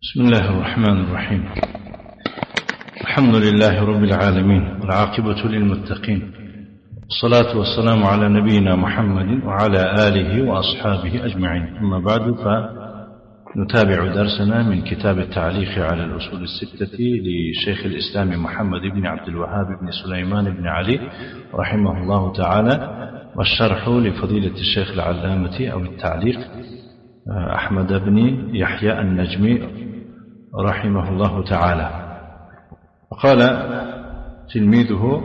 بسم الله الرحمن الرحيم. الحمد لله رب العالمين، والعاقبة للمتقين، والصلاة والسلام على نبينا محمد وعلى آله وأصحابه أجمعين. أما بعد، فنتابع درسنا من كتاب التعليق على الأصول الستة لشيخ الإسلام محمد بن عبد الوهاب بن سليمان بن علي رحمه الله تعالى، والشرح لفضيلة الشيخ العلامة أو التعليق أحمد بن يحيى النجمي رحمه الله تعالى. وقال تلميذه: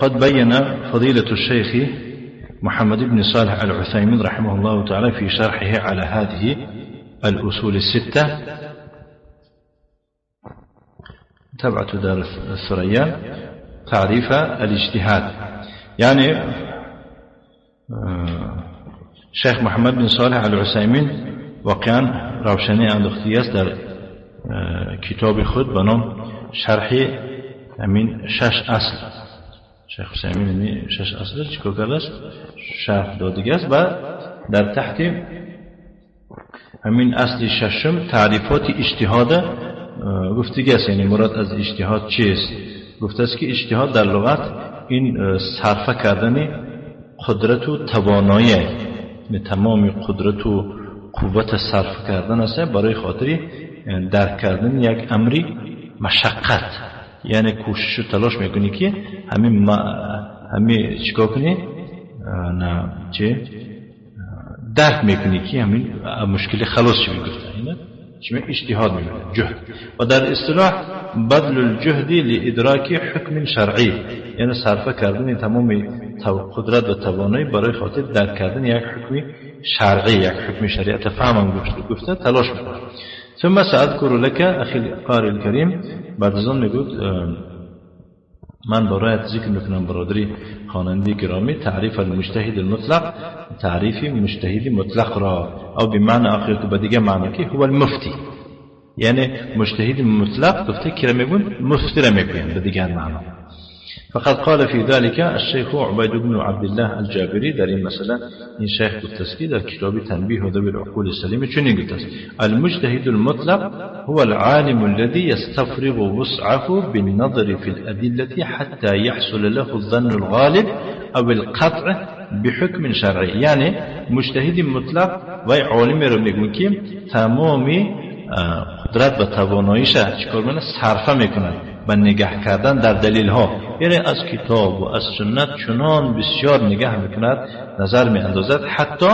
قد بين فضيلة الشيخ محمد بن صالح العثيمين رحمه الله تعالى في شرحه على هذه الأصول الستة تبعة دار الثريا تعريف الاجتهاد. يعني شیخ محمد بن صالح العثیمین واقعا روشنی انداختی است در کتاب خود به نام شرح همین شش اصل. شیخ عثیمین همین شش اصل چیکار کرده است؟ شرح دادگی است و در تحت همین اصل ششم تعریفات اجتهاد گفتگی است. یعنی مراد از اجتهاد چیست؟ گفته است که اجتهاد در لغت این صرفه کردن قدرت و توانایی، تمام قدرت و قوت صرف کردن است برای خاطر درک کردن یک امری مشقت. یعنی کوشش و تلاش میکنی که همین چیکار کنی؟ نه چه درک میکنی که همین مشکل خلاص شوی. گفته اینه چه اجتهاد میگه، جهد. و در اصطلاح بذل الجهد لإدراک حکم شرعی، یعنی صرفه کردن تمام قدرت و توانایی برای خاطر درک کردن یک حکم شرعی، یک حکم شریعت فهمم گفته تلاش میکنه. ثم سأذكر لك أخي القارئ الكريم. بعد از آن میگوید من برایت ذکر میکنم برادری خواننده گرامی تعریف المجتهد المطلق، تعریف مجتهد مطلق را، او بمعنی آخر که به دیگه معنی که هو المفتی. یعنی مجتهد مطلق گفته کی را میگون؟ مفتی را میگوین به دیگر معنی. فقد قال في ذلك الشيخ عبيد بن عبد الله الجابري در این مسئله این شیخ گفته است که در کتاب تنبیه ذوی العقول السلیمه چنین گفته است: المجتهد المطلق هو العالم الذي يستفرغ وسعه بالنظر في الأدلة حتى يحصل له الظن الغالب أو القطع بحكم شرعي. یعنی مجتهد مطلق و عالم رو میگون که تمام قدرت و تواناییش چیکار میکنه؟ صرفه میکنه به نگاه کردن در دلیل ها. یعنی از کتاب و از سنت چنان بسیار نگاه میکند، نظر میاندازد، حتی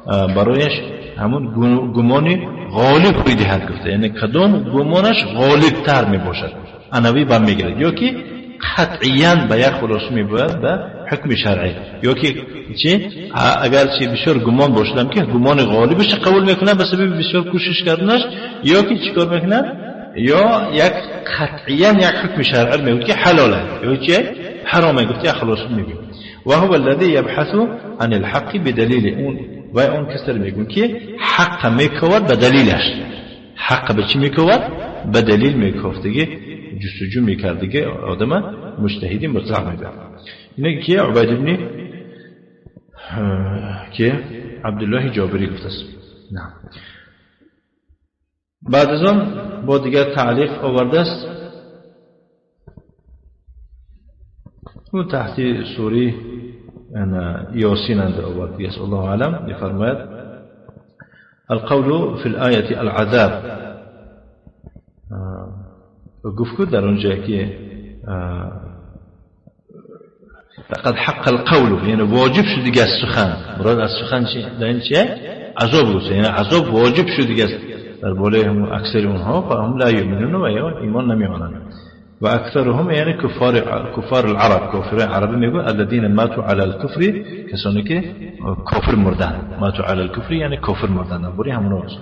برایش همون گمان غالب میدهد. گفته یعنی کدام گمانش غالب تر میباشد انوی بر میگیرد، یا که قطعیاً به یک خلاصه میباید به حکم شرعی، یا که چی اگر چی بسیار گمان باشدم که گمان غالبش قبول میکنه به سبب بسیار کوشش کردنش، یا که چیکار میکنه؟ یا یک قطعیاً یک حکم شرعی میگه که حلاله یا چه حرامه، گفته خلاص میگه. و هو الذي يبحث عن الحق بدلیل اون، و اون کسی میگه که حق میکود به دلیلش. حق به چی میکود؟ به دلیل میکوفتگی جستجو میکرد دیگه آدم مجتهدی مطلق میگه. اینه که عبید ابن که عبدالله جابری گفته است. نه بعد از آن با دیگر تعلیق آورده است اون تحت سوره یاسین آورده است. الله اعلم. میفرماید القول في الآية العذاب. گفت که در اونجا که لقد حق القول، یعنی واجب شد دیگه از سخن. مراد از سخن چی؟ در این چیه؟ عذاب گفته، یعنی عذاب واجب شد دیگه در بالای هم اکثر اونها، فهم لا یؤمنون و یا ایمان نمیآورند. و اکثرهم یعنی کفار العرب، کافر عربی میگن الذين ماتوا على الكفر، کسانی که کافر مردن. ماتوا على الكفر یعنی کافر مردن، بری همون است.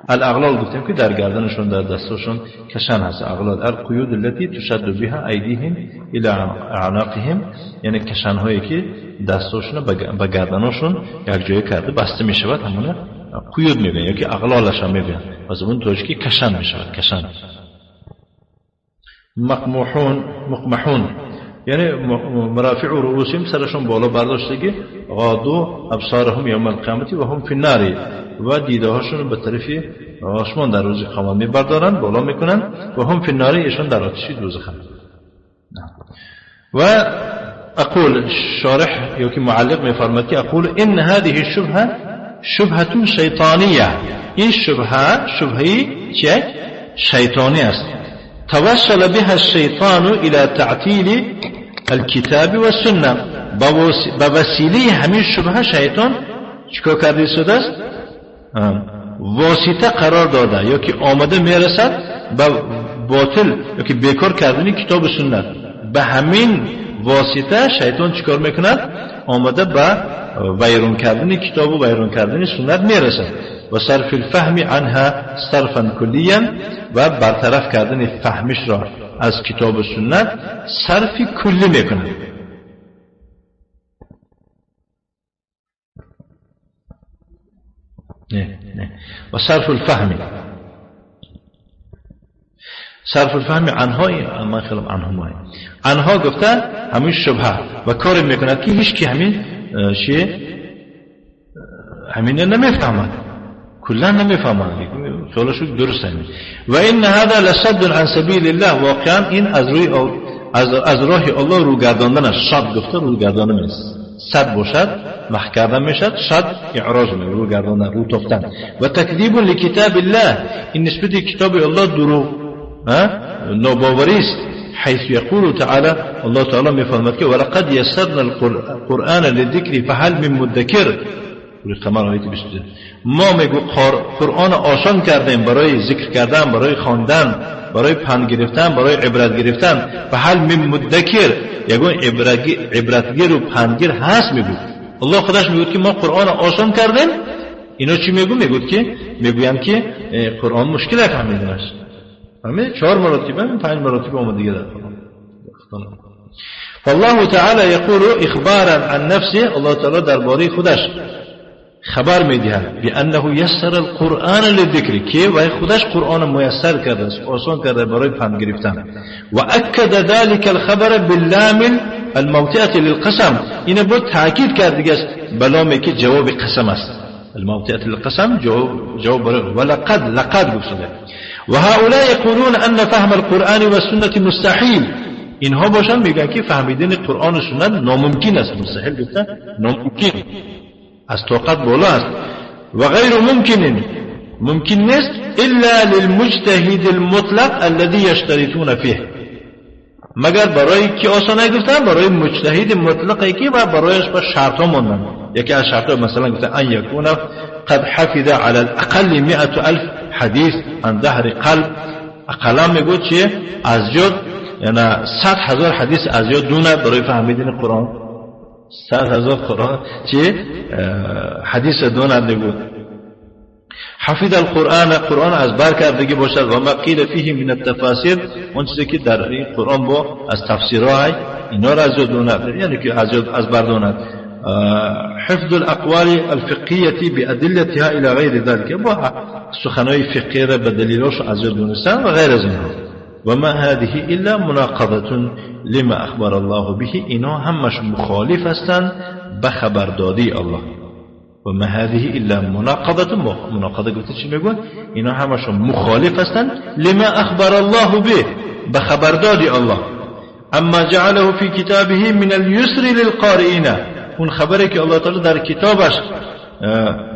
الاغلال گفتیم که در گردنشون در دستشون کشن هست. اغلال القیود التي تشد بها ایدیهم الى اعناقهم، یعنی کشن هایی که دستشون به گردنشون یک جای کرده بسته میشود، همون قیود میگن یا که اغلالش هم میگن. و زبون تاجیکی کشن میشود، کشن. مقمحون، مقمحون یعنی مرافع رؤوسهم، سرشون بالا برداشتگی، غادو ابصارهم یوم القیامت و هم فی النار، و دیده هاشون به طرف آسمان در روز قیامت میبردارند، بالا میکنند و هم فی النار، ایشان در آتش دوزخند. و اقول شارح یا که معلق میفرماد که اقول ان هذه الشبهه شبهه شیطانیه، این شبهه شبهه چه؟ شیطانی است. توسل بها الشیطان الى تعطیل الكتاب والسنه، با وسیله همین شبهه شیطان چیکار کرده است؟ واسطه قرار داده یا که آمده میرسد به باطل یا که بیکار کردن کتاب و سنت. به همین واسطه شیطان چیکار میکند؟ آمده به ویران کردن کتاب و ویران کردن سنت میرسد. و صرف الفهم عنها صرفا کلیا، و برطرف کردن فهمش را از کتاب و سنت صرف کلی میکند. نه نه، و صرف الفهم، صرف الفهم عنها، من خیالم عنهما، عنها گفته همین شبهه و کار میکند که هیچ کی همین شی همین نمیفهمد، کلا نمیفهمد، خیالش درست همین. و این هذا لصد عن سبیل الله، واقعا این از روی از راه الله رو گرداندن است. صد گفته رو گرداندن است، صد باشد مح کردن میشد، صد اعراض می رو گرداندن، رو تافتن. و تکذیب لکتاب الله، این نسبت کتاب الله دروغ ناباوری است. حيث يقول تعالى، الله تعالى میفرماد که ولقد يسرنا القرآن للذكر فهل من مدكر. قمر آیت 22. ما میگو قرآن آسان کردیم برای ذکر کردن، برای خواندن، برای پند گرفتن، برای عبرت گرفتن. فهل من مدکر، یگون عبرتگیر و پندگیر هست. میگو الله خودش میگه که ما قرآن آسان کردیم. اینا چی میگو؟ میگو که میگویم که قرآن مشکل فهمیدنش. فهمید؟ 4 مرتبه 5 مرتبه اومد دیگه در قرآن. فالله تعالی یقول اخبارا عن نفسه، الله تعالی درباره خودش خبر میدهد بانه یسر القرآن للذکر، که وای خودش قرآن میسر کرده است، آسان کرده برای پند گرفتن. و اکد ذلك الخبر باللام الموطئة للقسم، اینه بود تاکید کرد دیگه است بلامی که جواب قسم است. الموطئة للقسم جواب برای ولقد، لقد گفته. و هؤلاء يقولون ان فهم القرآن والسنة مستحیل، اینها باشن میگن که فهمیدن قرآن و سنت ناممکن است. مستحیل گفته ناممکن، از طاقت بالا است. و غیر ممکن، ممکن نیست الا للمجتهد المطلق الذي يشترطون فيه، مگر برای کی آسانه گفتن؟ برای مجتهد مطلقی که و برایش با شرط ها ماندن. یکی از شرط ها مثلا گفتن ان یکون قد حفظ على الاقل 100,000 حدیث عن ظهر قلب، اقلا میگو چیه؟ از یاد، یعنی 100,000 حدیث از یاد دونه برای فهمیدن قرآن. 100,000 قرآن چی؟ حدیث دونه میگو. حفظ القرآن، قرآن از بر کردگی باشد. و ما قیل فیه من التفاسیر، اون چیزی که در این قرآن با از تفسیرهای اینا را از یاد دونه، یعنی که از یاد از بر دونه. حفظ الاقوال الفقهیة بأدلتها الى غیر ذلك، با سخنای فقهی را به دلیلاش از یاد دونستن و غیر از اینها. و ما هذه الا مناقضة لما اخبر الله به، اینا همش مخالف هستند به خبردادی الله. و ما هذه الا مناقضة، مناقضه گفته چی میگن؟ اینا همش مخالف هستند لما اخبر الله به، به خبردادی الله. اما جعله فی کتابه من اليسر للقارئین، اون خبری که الله تعالی در کتابش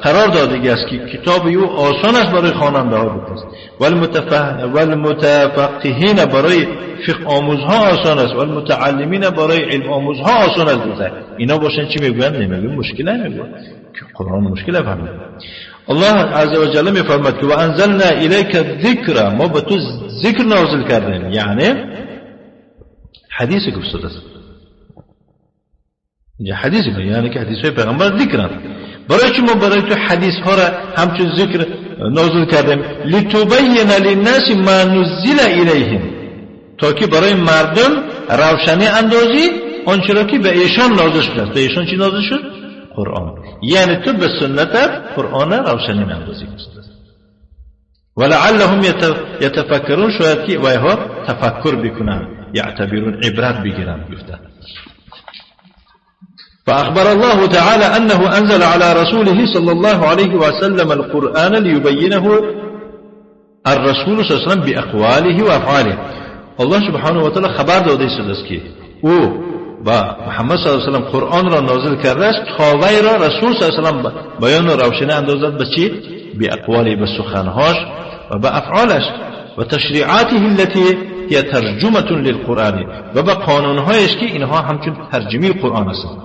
قرار داده است که کتاب او آسان است برای خواننده ها بود است، والمتفقهین برای فقه آموزها آسان است، والمتعلمین برای علم آموزها آسان است. اینا باشن چی میگویند؟ نمیگویند مشکل نمیگویند که قرآن مشکل فهمید. الله عز و جل میفرماد که و انزلنا الیک الذکر، ما به تو ذکر نازل کردیم، یعنی حدیث گفته است. اینجا حدیث یعنی که حدیث های پیغمبر ذکرند. برای چی ما برای تو حدیث ها را همچون ذکر نازل کردیم؟ لتبین للناس ما نزل الیهم، تا که برای مردم روشنی اندازی آنچه را که به ایشان نازل شده است. به ایشان چی نازل شد؟ قرآن. یعنی تو به سنتت قرآن روشنی اندازی است. ولعلهم یتفکرون، شاید که وایها تفکر بکنند، یعتبرون، عبرت بگیرند. گفته فأخبر الله تعالى أنه أنزل على رسوله صلى الله عليه وسلم القرآن ليبينه الرسول صلی الله علیه وسلم بأقواله و افعاله. الله سبحانه و تعالی خبر داده است که او با محمد صلی الله علیه وسلم قرآن را نازل کرده است تا وی را رسول صلی الله علیه وسلم بیان و روشنی اندازد به چی؟ بأقواله، به سخنهاش و به افعالش و تشریعاته التي هي ترجمة للقرآن و به قانونهایش که اینها همچون ترجمه قرآن هستند.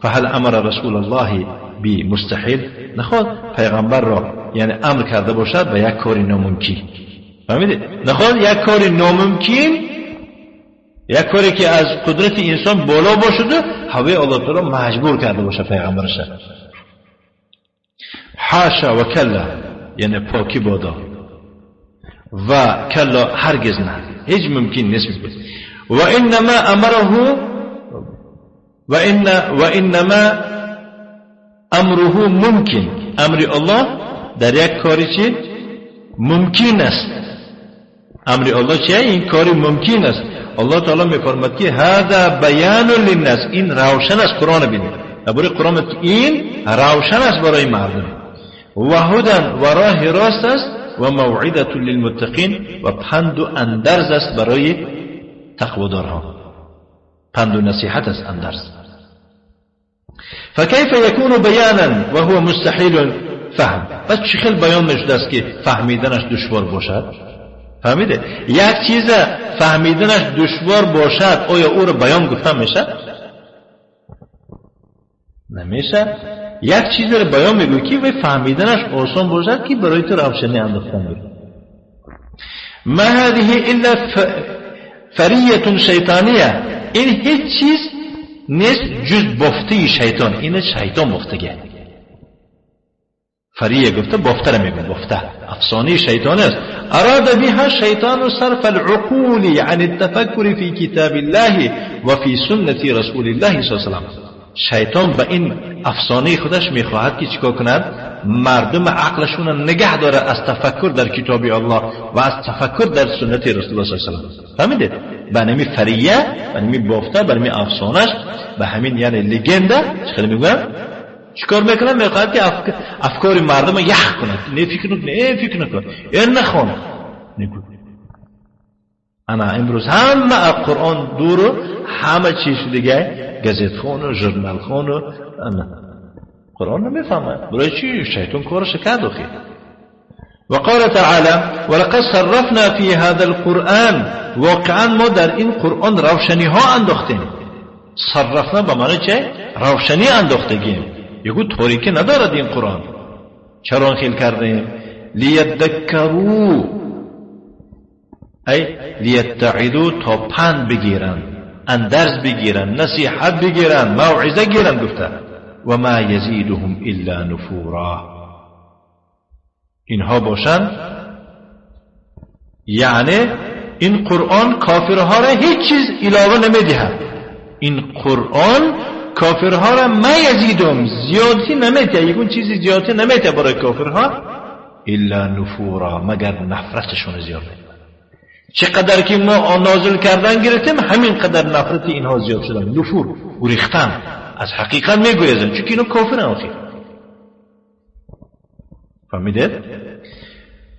فهل امر رسول الله بمستحیل؟ نخواد پیغمبر را یعنی امر کرده باشد به یک کار ناممکن. فهمیدید؟ نخواد یک کار ناممکن، یک کاری که از قدرت انسان بالا باشد هوای الله تعالی مجبور کرده باشه پیغمبرش. حاشا و کلا، یعنی پاکی بادا، و کلا هرگز نه، هیچ ممکن نیست. و انما امره و انما امره ممکن. امر الله در یک کاری چی ممکن است. امر الله چیه؟ این کاری ممکن است. الله تعالی میفرماد که هذا بیان للناس، این روشن است. قرآن ببینید، درباره قرآن این روشن است برای مردم، و هدى و راه راست است، و موعظة للمتقین و پند و اندرز است برای تقوادارها. پند و نصیحت است، اندرز. فكيف يكون بیانا وهو مستحیل فهم؟ پس چه خیلی بیان نشده است که فهمیدنش دشوار باشد؟ فهمیده؟ یک چیز فهمیدنش دشوار باشد آیا او رو بیان گفته میشه؟ نمیشه. یک چیز رو بیان میگوی که وی فهمیدنش آسان باشد که برای تو روشنی انداختن بود. ما هذه الا فریة شیطانیه، این هیچ چیز نیست جز بافته شیطان. این شیطان بافتگه. فریه گفته بافته را میگه، بافته افسانه شیطان است. اراد بها شیطان صرف العقول عن التفکر فی کتاب الله و فی سنت رسول الله صلی الله علیه و سلم. شیطان به این افسانه خودش میخواهد که چیکار کند؟ مردم عقلشون را نگه داره از تفکر در کتاب الله و از تفکر در سنت رسول الله صلی الله علیه و سلم. فهمیدید؟ به نمی فریه، به نمی بافته، به نمی افسانش، به همین یعنی لگنده چه میگم چیکار میکنه؟ میخواهد که افکار مردم رو یخ کند. نه فکر نکن، نه فکر نکن، این نخوان. انا امروز همه از قرآن دور، همه چیز دیگه گزت خون و ژورنال خون و قرآن نمیفهمه. برای چی؟ شیطان کارش کرد. اخی وقال تعالی ولقد صرفنا فی هذا القرآن، واقعا ما در این قرآن روشنی ها انداختیم. صرفنا به معنی چه؟ روشنی انداختگیم. یکو تاریکی ندارد این قرآن. چرا خیل کردیم؟ لیذکروا، ای لیتعظوا، تا پند بگیرند، اندرز بگیرند، نصیحت بگیرند، موعظه گیرند. گفته و ما یزیدهم الا نفورا. اینها باشند، یعنی این قرآن کافرها را هیچ چیز علاوه نمیدهد. این قرآن کافرها را ما یزیدهم، زیادتی نمیده، یکون چیزی زیادتی نمیده برای کافرها، الا نفورا، مگر نفرتشون زیاد میده. چقدر که ما نازل کردن گرفتیم همین قدر نفرت اینها زیاد شدن. نفور، گریختن از حقیقت میگریزن، چون که اینا کافرن آخر. فهمیدید؟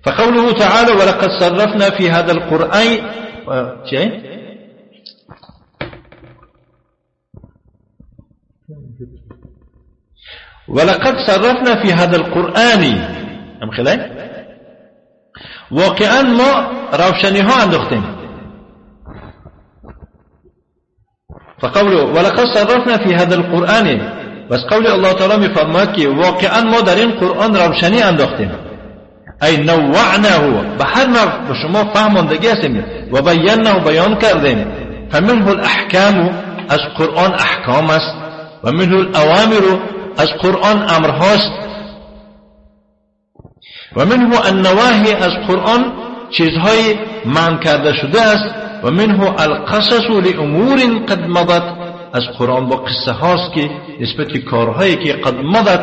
فقوله تعالى ولقد صرفنا في هذا القرآن چه؟ ولقد صرفنا في هذا القرآن، ام خلای واقعا ما روشنی ها انداختیم. فقوله ولقد صرفنا في هذا القرآن، بس قول الله تعالی میفرماید که واقعا ما در این قرآن روشنی انداختیم. ای نوعناه، به هر نوع به شما فهماندگی هستیم، و بیناه، بیان کردیم. فمنه الاحکام، از قرآن احکام است، و منه الاوامر، از قرآن امرهاست، و منه النواهی، از قرآن چیزهای منع کرده شده است، و منه القصص لامور قد مضت، از قرآن با قصه هاست که نسبت کارهایی که قد مضت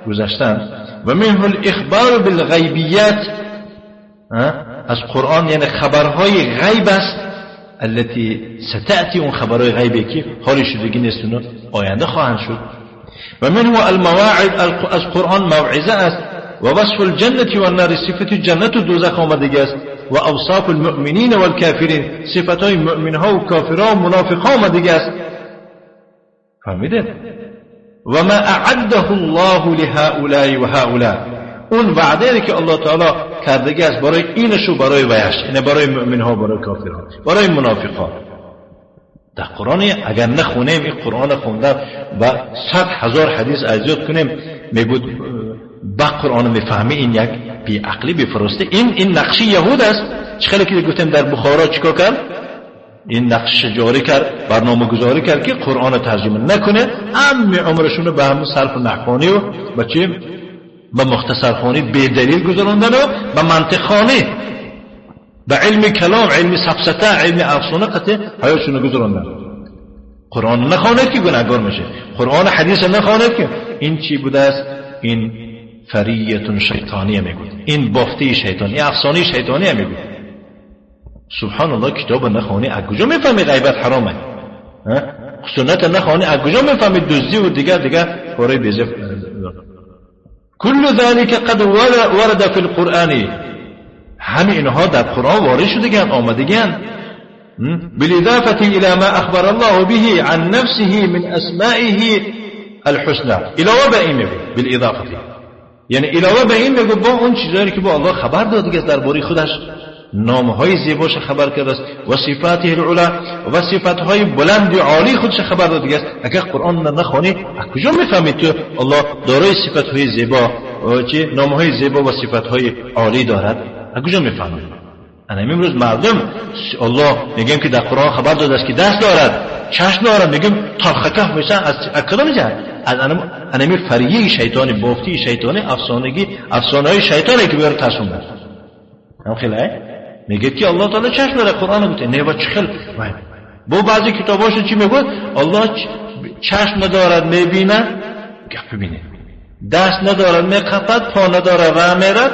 گذشتند، و منه الاخبار بالغیبیات، از قرآن یعنی خبرهای غیب است، التي ستأتی، اون خبرهای غیبی که حالی شدگی نیست، آینده خواهند شد. و منه المواعظ، از قرآن موعظه است، و وصف الجنة والنار صفت جنت و دوزخ آمده است و اوصاف المؤمنین والکافرین صفت های مؤمن ها و کافرها و منافق ها آمده است. فهمیده؟ و ما اعده الله لهؤلاء و هؤلاء، اون وعده که الله تعالی کرده است برای اینش و برای ویش، یعنی برای مؤمن ها، برای کافرها، برای منافق ها. در قرآن اگر نخونیم این قرآن خونده و 100,000 حدیث ازیاد کنیم میگود با قرآن میفهمی این یک بی عقلی بی فراسته. این نقشی یهود است. چه که گفتیم در بخارا چیکار کرد؟ این نقش جاری کرد، برنامه گذاری کرد که قرآن ترجمه نکنه، همه عمرشون رو به همون صرف و نحوانی و با چی؟ به مختصر خوانی بی دلیل گذراندن و به منطق خوانی، به علم کلام، علم سفسطه، علم افسانه قطع حیاتشون رو گذراندن. قرآن نخواند که گناهگار میشه، قرآن حدیث نخواند که این چی بوده است؟ این فریت شیطانیه میگوید، این بافته شیطانی، افسانه شیطانیه میگوید. سبحان الله، کتاب نخوانی از کجا میفهمی غیبت حرامه؟ سنت نخوانی از کجا میفهمی دزدی و دیگر دیگر کارهای بیزف؟ کل ذلك قد ورد فی القرآن، همه اینها در قرآن وارد شدگان، آمدگان. بالإضافة إلى ما أخبر الله به عن نفسه من أسمائه الحسنى. علاوه به این میگه بالإضافة، یعنی علاوه به این میگه با اون چیزایی که با الله خبر داده است درباره خودش، نامهای زیباش خبر کرده است و صفاته العلا و صفاتهای بلند عالی خودش خبر داده است. اگر قرآن نخوانی از کجا میفهمی تو الله دارای صفاتهای زیبا، چه نامهای زیبا و صفاتهای عالی دارد؟ از کجا میفهمی؟ انا امروز مردم الله میگیم که در قرآن خبر داده است که دست دارد، چشم دارد، میگیم ترخکف میشن. از کدام جهت؟ از انمی فریه شیطانی، بافتی شیطانی، افسانگی، افسانه های شیطانی که بیاره ترسون بر. هم خیلی میگه که الله تعالی چشم داره، قرآن گفته. نه با چخل با بعضی کتاباشون چی میگه؟ الله چشم ندارد میبینه، گپ ببینه، دست ندارد میقپد، پا ندارد راه میرد.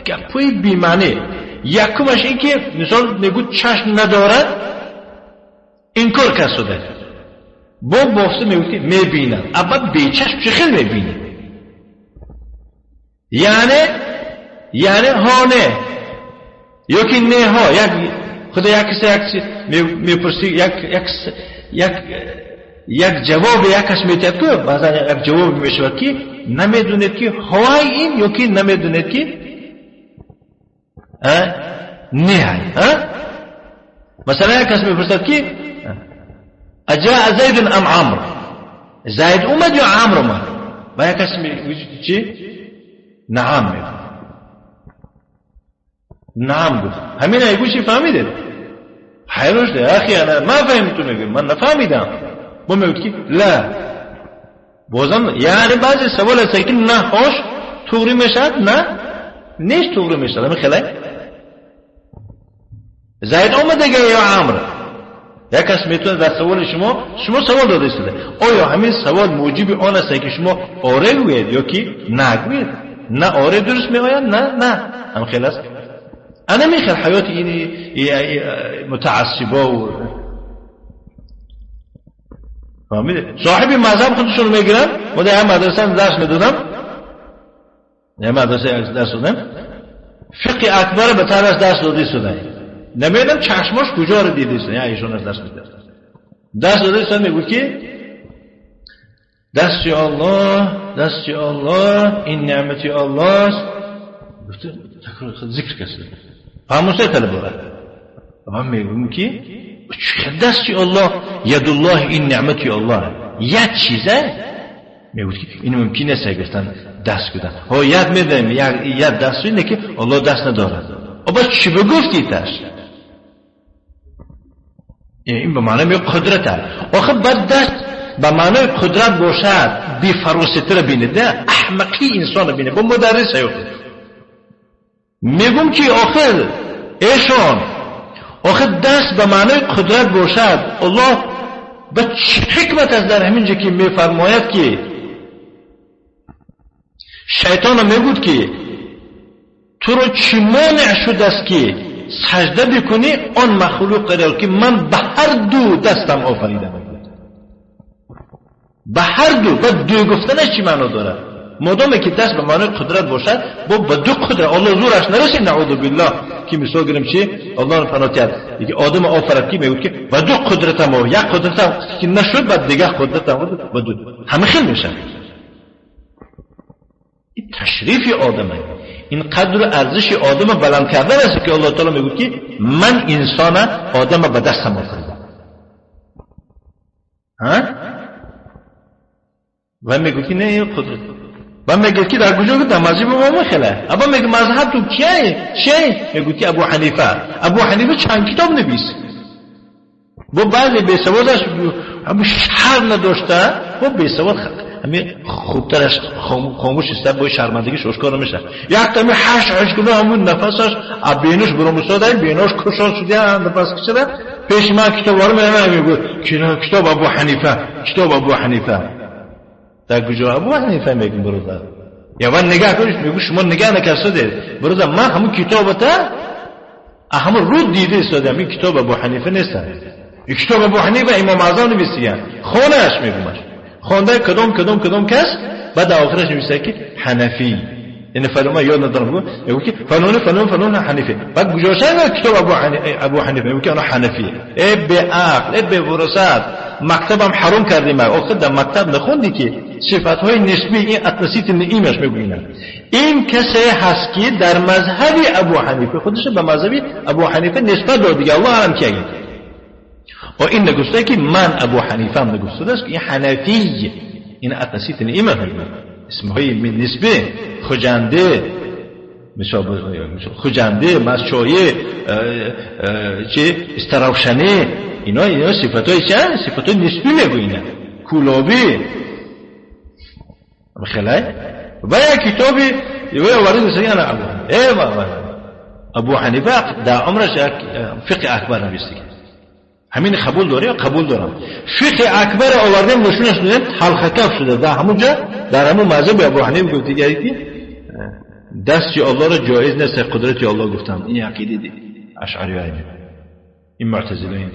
گپوی بی‌معنی. یکمش این که مثال میگو چشم ندارد، انکار کسوده، با بافته میگو که میبینه، اما بیچشم چه خیلی میبینه؟ یعنی ها نه یا که نه ها. یک خدا یک کسی یک میپرسی، یک یک یک یک جواب یک کس میتید که بعضا یک جواب میشود که نمیدونید که های این یا که نمیدونید که نه. مثلا یک کس میپرسد که اجاء زید ام عمرو، زید اومد یا عمرو اومد؟ و یک کس میگه چی؟ نعم میگه، نعم گفت. همین ایگوشی فهمیده؟ حیران شده، اخی انا ما فهمتو، میگه من نفهمیدم. با میگه که لا، بازم یعنی بعضی سوال هست که نه هاش تغری میشد، نه نیست تغری میشد. همین خیلی زید اومده یا عمرو؟ یک کس میتونه در سوال شما سوال داده شده، آیا همین سوال موجب آن است که شما آره گوید یا که نه گوید؟ نه آره درست میآید، نه نه. هم خیلی است. انا میخوام حیات این متعصبا و فهمیده صاحب مذهب خودشون میگیرن. ما در مدرسه درس میدادم، در مدرسه درس دادم، فقه اکبر به طرز درس داده شده، نمیدونم چشماش کجا رو دیده شده، یعنی ایشون از درس میداد، درس داده شده. میگه که دست الله، دست الله، این نعمت الله است. ذکر کسی فراموش طلب دارد. من میگم که دست الله، ید الله، این نعمت الله، یک چیزه. میگه که این ممکن است گفتن دست گفتن ها ید میدم، ید دست اینه که الله دست ندارد. آبا چی بگفتی تاش؟ این به معنی قدرت. آخه بعد دست به معنی قدرت باشد، بی فراستر بینه، ده احمقی انسان بینه با مدرس هیوخه. میگم که آخر ایشان آخر دست به معنی قدرت باشد، الله به چه حکمت است در همینجا که میفرماید که شیطان میگود که تو رو چی مانع شده است که سجده بکنی آن مخلوق را که من به هر دو دستم آفریدم. به هر دو، به دو گفتنش چی معنا داره؟ مادام که دست به معنای قدرت باشد با به دو قدرت الله زورش نرسید نعوذ بالله که مثال گیریم چی الله پناه کرد دیگه آدم آفرد که میگه که با دو قدرت هم یک قدرت هم که نشد بعد دیگه قدرت هم با دو همه خیلی میشه. این تشریف آدمه، این قدر و ارزش آدم بلند کردن است که الله تعالی میگه که من انسان آدم به دستم آفریدم. ها و میگه که نه این قدرت و میگه که در کجا در مذهب ما مخله. ابا میگه مذهب تو کیه چیه؟ میگه که ابو حنیفه. ابو حنیفه چند کتاب نویس با بعضی بیسوادش همون شرم نداشته با بیسواد همین خوبترش خاموش است با شرمندگیش آشکار نمیشه. یک تمی هشت کنه همون نفسش بینش برآمده بینش کشاد شده نفس کشیده پیش من کتاب وارد میگه کتاب ابو حنیفه کتاب ابو حنیفه در کجا ابو حنیفه میگم برادر یا من نگاه کنید میگه شما نگاه نکردید برادر من همون کتابت همون رو دیده استادم این کتاب ابو حنیفه نیست. این کتاب ابو حنیفه امام اعظم نویسیه خونهش میگمش خوانده کدام کدام کدام کس بعد آخرش نویسه که حنفی یعنی فلان یاد ندارم میگه که فلان فلان فلان حنفی بعد گوجاشه کتاب ابو حنیفه میگه انا حنفی. ای به عقل ای به وراثت مکتبم حرام کردیم. آخه در مکتب نخوندی که صفت‌های نسبی این اتنسیت نعیمش میگوینن. این کسی هست که در مذهب ابو حنیفه خودش به مذهب ابو حنیفه نسبت داد دیگه الله اعلم که و این نگفته که من ابو حنیفه هم نگفته است که این حنفی این اتنسیت نعیمه اسمهای نسبه خجنده مثال خجنده مسچایه چه استراوشنه اینا صفتای چه صفتای نسبی میگوینن کولابی خیلی و یک کتابی و وارد مثلا انا ابو حنیفه در عمرش یک فقه اکبر نوشته. همین قبول داری؟ قبول دارم. فقه اکبر آوردیم نشونش دادیم تلخکف شده در همونجا در همون مذهب ابو حنیفه گفت دیگه که دست الله را جایز نیست قدرت الله گفتم. این عقیده دی اشعری ها این معتزله این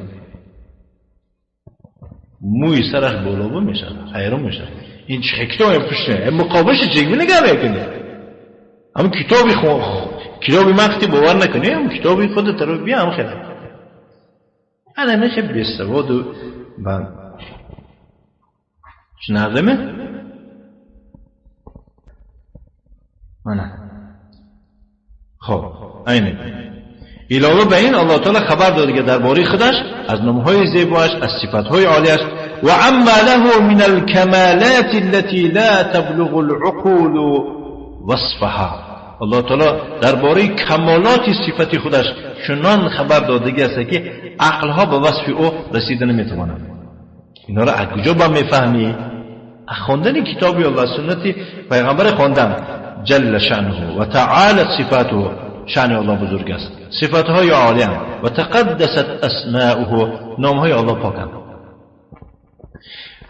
موی سرش بالا بود میشه حیران میشه این چه کتابی پشته مقابلش چگونه نگاه میکنه. همون کتابی کتابی مختی باور نکنی هم کتابی خود طرف بیا هم خیلی انا میشه بیسواد و من شناردمه نه خب اینه علاوه به این الله تعالی خبر داده که درباره خودش از نام‌های زیبایش از صفات‌های عالیش و عما له من الكمالات التي لا تبلغ العقول وصفها. الله تعالی درباره کمالات صفت خودش چنان خبر داده است که عقلها به وصف او رسیده نمیتوانند. اینا را از کجا با میفهمی؟ از خواندن کتاب الله سنت پیغمبر خواندن. جل شأنه و تعالت صفاته، شأن الله بزرگ است، صفاتهای عالی و تقدست اسماؤه، نامهای الله پاکند.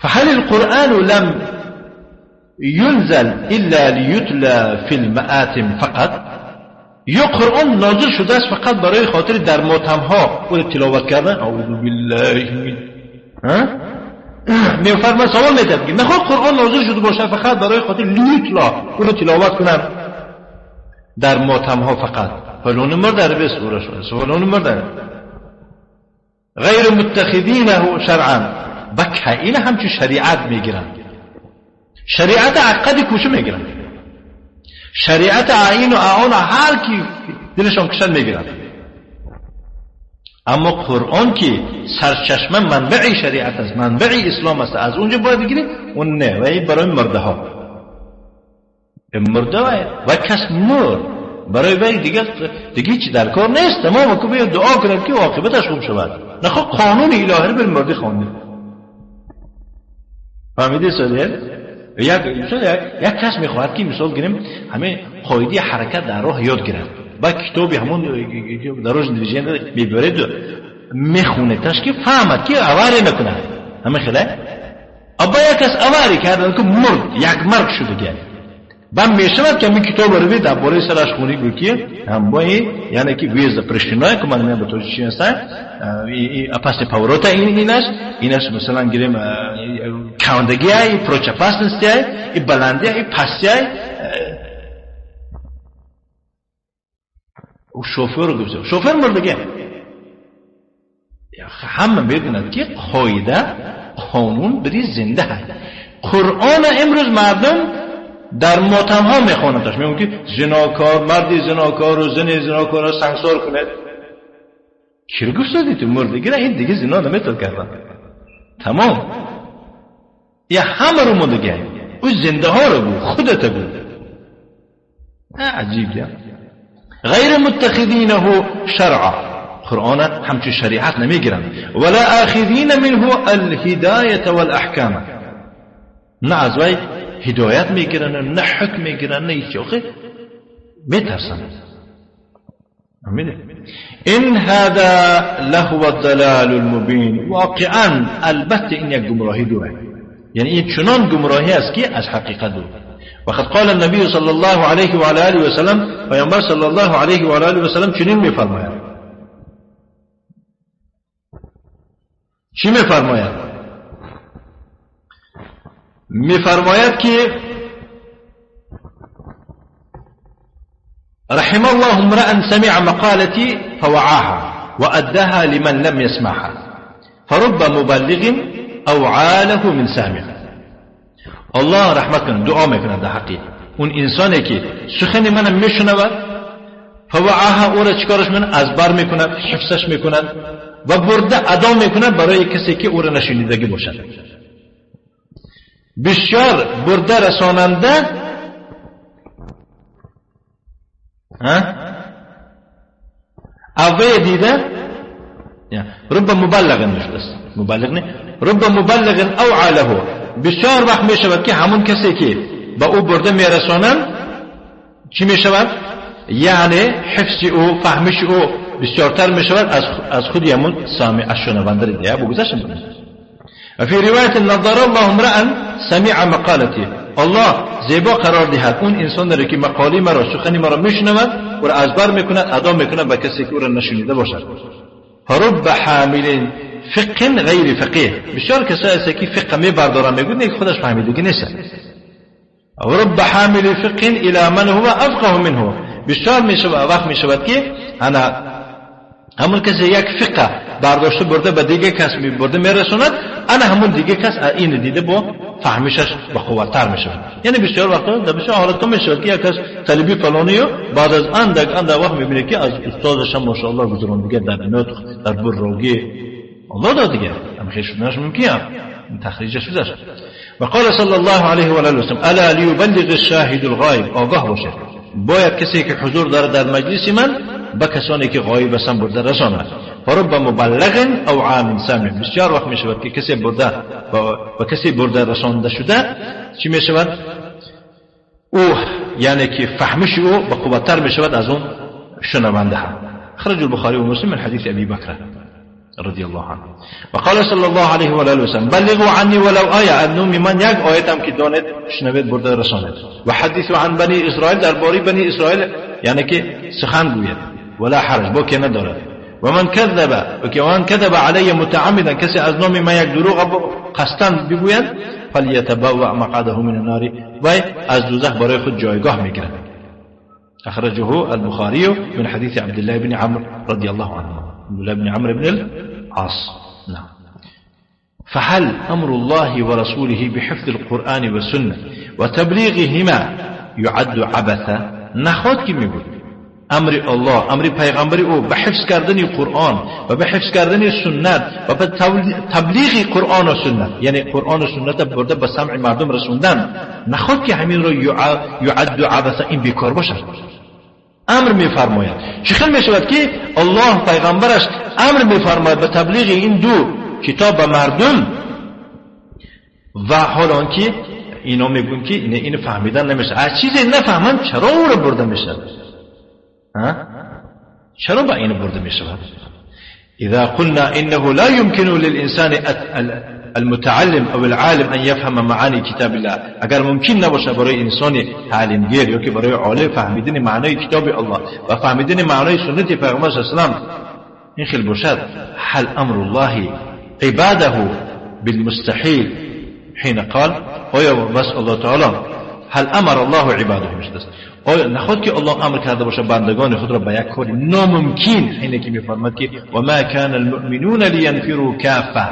فهل القرآن لم ينزل إلا ليتلى في المآتم فقط؟ یا قرآن نازل شده است فقط برای خاطر در ماتمها او تلاوت کردن؟ اعوذ بالله من میفرما سوال می‌داد که نخواد قرآن نازل شده باشه فقط برای خاطر لیتلا او رو تلاوت کنن در ماتمها فقط. فلان مرد بس فلان مرد غیر متخذینه شرعا بکه این همچون شریعت میگیرن، شریعت عقد کوچه میگیرن، شریعت عین و اعان هر کی دلشان کشن میگیرن. اما قرآن که سرچشمه منبع شریعت است، منبع اسلام است، از اونجا باید بگیری اون نه. و این برای مرده ها مرده و کس مرد برای وی دیگه چی در کار نیست. تمام که باید دعا کنند که عاقبتش خوب شود. نخواه قانون الهی رو بر مرده خوانده. فهمیدی ساده؟ یک کس میخواهد که مثال گیریم همه قاعده حرکت در راه یاد گیرد، با کتابی همون در روش دیویژن میبرد میخونه تاش که فهمد که اواری نکنه همه خیلی. ابا یک کس اواری کردن که مرد، یک مرگ شده دیگه. و میشود که می کتاب رو در باره سرش خونی گو که هم با یعنی که ویز پرشینای که من به توجه چی هستن اپاس پاوروتا اینش مثلا گیریم کاندگی های پروچ اپاسنستی های بلندی های پستی های او شوفر گفته شوفر مردگی همه میدوند که قاعده قانون بری زنده هست. قرآن امروز مردم در ماتم ها میخوانندش، میگن که زناکار مردی زناکار و زن زناکار را سنگسار کنید. کی رو گفت تو مردگی را این دیگه زنا نمیتونه کردن، تمام یا همه رو مردگی او زنده ها رو گو خودت گو. عجیب یا غیر متخذینه شرعا، قرآن همچون شریعت نمیگیرند، ولا آخذین منه الهدایة والاحکام، نه از وی هدایت میگیرن نه حکم میگیرن نه هیچ. آخه میترسن. این هذا لهو الضلال المبین، واقعا البته این یک گمراهی دوره، یعنی این چنان گمراهی است که از حقیقت دور. وقد قال النبي صلى الله عليه وعلى آله وسلم، پیامبر صلی الله علیه و آله و سلم چنین میفرماید. چی میفرماید؟ میفرماید که رحم الله امرأ سمع مقالتي فوعاها وأداها لمن لم يسمعها فرب مبلغ أوعى من سامع. الله رحمت کنه، دعا میکنه در حقی اون انسانی که سخن من میشنود فوعاها، او را چیکارش میکنه؟ از بر میکند، حفظش میکند و برده ادا میکند برای کسی که او را نشنیدگی باشد. بسیار برده رساننده اوه دیده رب مبلغ نشده، مبلغ نه، رب مبلغ اوعى له، بسیار وقت می شود که همون کسی که با او برده میرسانند چی می شود؟ یعنی حفظ او، فهمش او بسیارتر می شود از خود همون سامع شنونده دیگه بگذشت. وفي رواية نظر الله امرأ سمع مقالتي، الله زیبا قرار دهد اون انسان را که مقالی مرا، سخنی مرا میشنود و را از بر میکند، ادا میکند به کسی که او را نشنیده باشد. فرب حامل فقه غیر فقیه، بسیار کسایی هست که فقه میبردارن میگوید نه خودش فهمیدگی نیست. رب حامل فقه الى من هو افقه منه، بسیار میشود وقت میشود که انا همون کسی یک فقه برداشته برده به دیگه کس برده میرسوند، انا همون دیگه کس این دیده با فهمشش با قوت‌تر میشود. یعنی بسیار وقتا در بسیار حالت‌ها میشود که یک کس طلبی فلانی و بعد از اندک اندک وقت میبینه که از استادش هم ماشاءالله گذران دیگه در نطق در براگی الله داد دیگه هم خیلی شدنش ممکنه تخریجش شدش. و قال صلی الله علیه و آله و سلم الا لیبلغ الشاهد الغایب، آگاه باشه باید کسی که حضور داره در مجلس من به کسانی که غایب هستند برده رساند. فرب مبلغ او عام سامع، بسیار وقت می شود که کسی برده و کسی برده رسانده شده چی می شود؟ او یعنی که فهمش او به قوت‌تر می شود از اون شنونده ها. خرج البخاری و مسلم من حدیث ابی بکر رضی الله عنه. وقال صلی الله علیه و آله و سلم بلغوا عني ولو آیه، از نوم من یک آیت هم که دانید شنوید برده رسانید. و حدیث عن بنی اسرائیل، درباره بنی اسرائیل یعنی که سخن گوید ولا حرج با که ندارد. و من کذب و من کذب علی متعمدا، کسی از نام من یک دروغ قصدا بگوید فلیتبوأ مقعده من النار، وی از دوزخ برای خود جایگاه میگیرد. اخرجه البخاری من حدیث عبد الله بن عمرو رضی الله عنه، عبد الله بن عمرو بن العاص. نعم. فهل أمر الله ورسوله بحفظ القرآن والسنة وتبليغهما يعد عبثا؟ نخواد که میگوید امر الله، امر پیغمبر او به حفظ کردن قرآن و به حفظ کردن سنت و به تبلیغ قرآن و سنت، یعنی قرآن و سنت برده به سمع مردم رسوندن، نخواد که همین رو یعد عبثا، این بیکار باشد. امر میفرماید. چه خیلی میشود که الله پیغمبرش امر میفرماید به تبلیغ این دو کتاب به مردم، و حال آنکه اینا میگن که اینو فهمیدن نمیشه، از چیزی نفهمن چرا او رو برده میشه؟ چرا با اینو برده میشود؟ اذا قلنا انه لا يمكن للانسان المتعلم أو العالم أن يفهم معاني كتاب الله. اگر ممکن نباشه برای انسان تعلیمگیر یا که برای عالم فهمیدن معنای کتاب الله و فهمیدن معنای سنت پیغمبر صلی الله علیه و سلم این خیلی باشد، هل امر الله عباده بالمستحيل حين قال، آیا بس الله تعالی هل امر الله عباده میشد، آیا نخواد که الله امر کرده باشه بندگان خود را به یک کار ناممکن، اینه که میفرماد که و ما کان المؤمنون لینفروا کافه،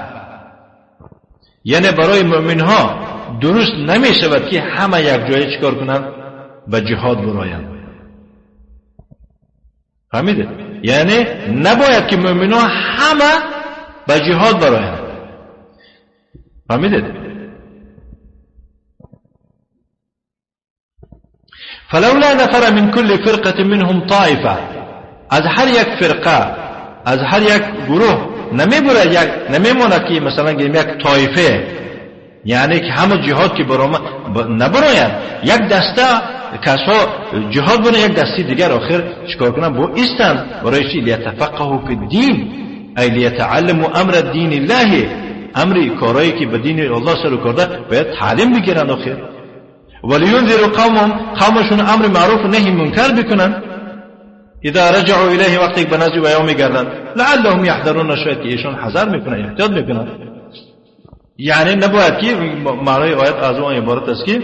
یعنی برای مؤمن ها درست نمیشود که همه یک جای چیکار کنند؟ به جهاد برایند. فهمیده؟ یعنی نباید که مؤمن ها همه به جهاد برایند. فهمیده؟ فلولا نفر من كل فرقة منهم طائفة، از هر یک فرقه، از هر یک گروه نمیبره یک نمیمونه که مثلا گیم یک طایفه، یعنی که همه جهاد که برام نبراید، یک دسته کسا جهاد برن، یک دسته دیگر آخر چیکار کنن؟ با ایستن برای چی؟ لیتفقهوا فی الدین، ای لیتعلموا امر دین الله، امر کارایی که به دین الله سر و کرده باید تعلیم بگیرن آخر. ولینذروا قومهم، قومشون امر معروف و نهی منکر بکنن. اذا رجعوا الیه، وقتی به نزد ویا میگردن، لعلهم یحذرون، شاید که ایشان حذر میکنن، احتیاط میکنن. یعنی نباید که معنای آیت از اون عبارت است که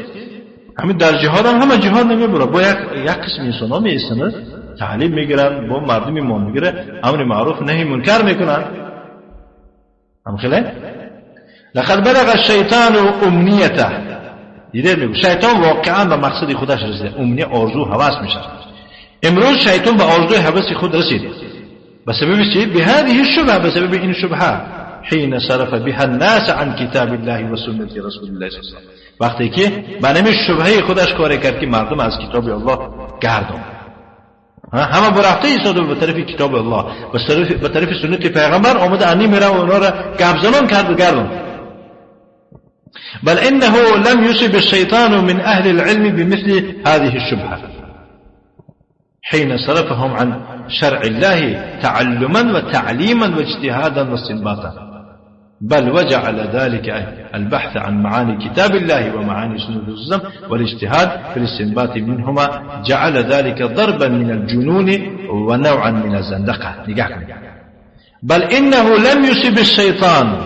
همین در جهاد هم همه جهاد نمیبره، با یک قسم انسان ها میایستند، تعلیم میگیرن، با مردم ایمان میگیره، امر معروف نهی منکر میکنن. هم خیلی لقد بلغ الشیطان امنیته، دیده میگو شیطان واقعا به مقصد خودش رسیده. امنیه آرزو هوس میشه. امروز شیطان به آرزوی هوس خود رسید بسبب چی؟ بهذه الشبهه، بسبب این شبهه حين صرف بها الناس عن كتاب الله و سنت رسول الله صلی الله علیه و سلم، وقتی که به نمی شبهه خودش کار کرد که مردم از کتاب الله گردان، همه برفته ایستاده به طرف کتاب الله، به طرف سنت پیغمبر آمده، انی میره و اونا را گپ زنان کرد و گردان. بل انه لم يصب الشيطان من اهل العلم بمثل هذه الشبهه حين صرفهم عن شرع الله تعلما وتعليما واجتهادا واستنباطا، بل وجعل ذلك البحث عن معاني كتاب الله ومعاني سنة الرسول والاجتهاد في الاستنباط منهما، جعل ذلك ضربا من الجنون ونوعا من الزندقة. بل إنه لم يصب الشيطان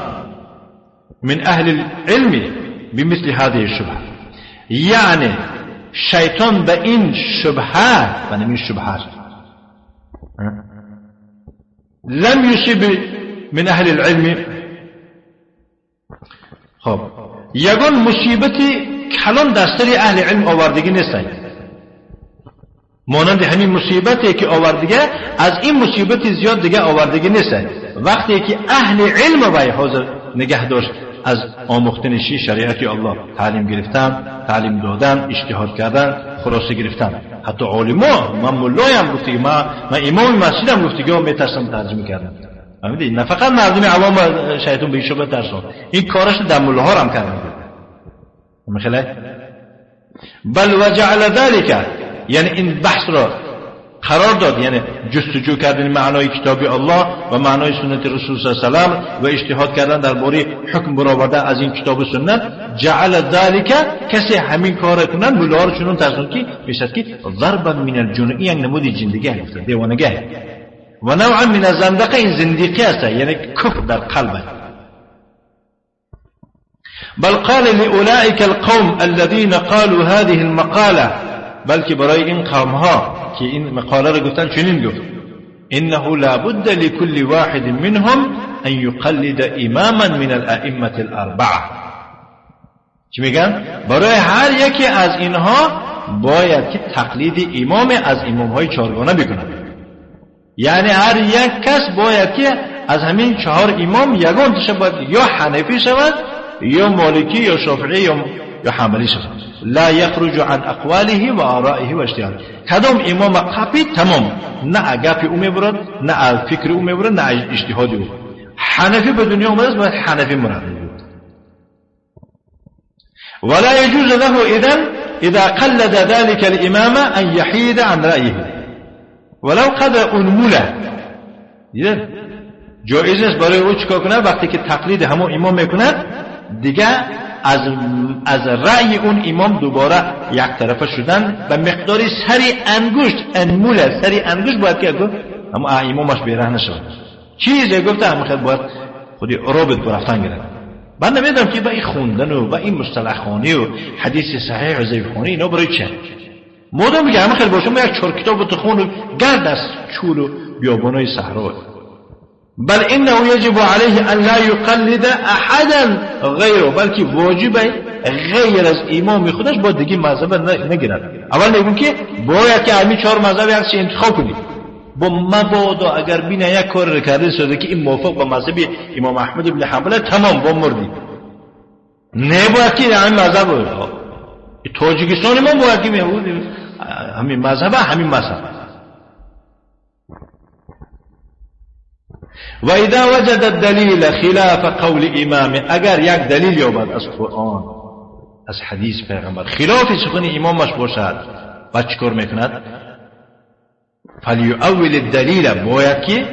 من أهل العلم بمثل هذه الشبهة، يعني شیطان به این شبهه، به این شبهه لم یصب من اهل العلم. خب یگان مصیبتی کلان دستری اهل علم آوردگی نیست، مانند همین مصیبتی که آوردگی از این مصیبت زیاد دیگه آوردگی نیست. وقتی که اهل علم وای حاضر نگه داشت از آموختن شریعت الله، تعلیم گرفتن، تعلیم دادن، اجتهاد کردن، خلاصه گرفتن. حتی عالما، من ملایم گفتی، من امام مسجدم گفتی که میترسم ترجمه کردم. فهمیدی؟ نه فقط مردم عوام شیطان به این شبهه ترسون، این کارش در ملاها هم کردن. میخوای؟ بل وجعل ذلك، یعنی این بحث را قرار داد، یعنی جستجو کردن معنای کتاب الله و معنای سنت رسول صلی الله علیه و سلم و اجتهاد کردن درباره حکم برآوردن از این کتاب و سنت. جعل ذلك، کسی همین کار کنن ملا رو چنون ترسون که میشد که ضربا من الجنون، یک نمود جندگی هست، دیوانگی، و نوعا من الزندقه، این زندیقی است، یعنی کفر در قلب. بل قال لأولئك القوم الذين قالوا هذه المقالة، بلکه برای این قوم ها که این مقاله را گفتن چنین گفت: انه لابد لكل واحد منهم ان يقلد اماما من الائمه الاربعه. چی میگن؟ برای هر یکی از اینها باید که تقلید امام از امام های چهارگانه بکنن. یعنی هر یک کس باید که از همین چهار امام یگان تشه باید یا حنفی شود یا مالکی یا شافعی یا حنبلی شود. لا یخرج عن اقواله و آرائه و اجتهاده. کدام امام قپی تمام، نه گپی او میبرد، نه فکر او میبرد، نه اجتهاد او. حنفی به دنیا اومده است، باید حنفی مرد. ولا يجوز له إذن إذا قلد ذلك الإمام أن يحيد عن رأيه ولو قد أنمله. جایز نیست برای او چیکار کنه؟ وقتی که تقلید همون امام میکند دیگه از رأی اون امام دوباره یک طرفه شدن به مقدار سری انگشت، انموله سری انگشت باید که اما امامش بیره نشود. چیزی گفته هم خیلی باید خودی رابط برفتن گرفت. من نمیدونم که با این خوندن و با این مصطلح خوانی و حدیث صحیح و ضعیف خوانی اینا برای چه؟ مادام میگه همه خیلی باشم یک چهار کتاب تو خون و گرد از چول و بیابانای صحرا. بل انه يجب عليه ان لا يقلد احدا غیره، بلکه واجب غیر از امام خودش با دیگه مذهب نگیرد. اول میگم که باید که همین چهار مذهب یک چیز انتخاب کنی. با مبادا اگر بینه یک کار رو کرده شده که این موافق با مذهب امام احمد بن حنبل، تمام با مردی. نه باید که همین مذهب تاجیکستان ما باید که همین مذهب همین مذهب. و اذا وجد الدلیل خلاف قول امام، اگر یک دلیل یابد از قرآن از حدیث پیغمبر خلاف سخن امامش باشد، بعد چیکار میکند؟ فلیؤول الدلیل، باید که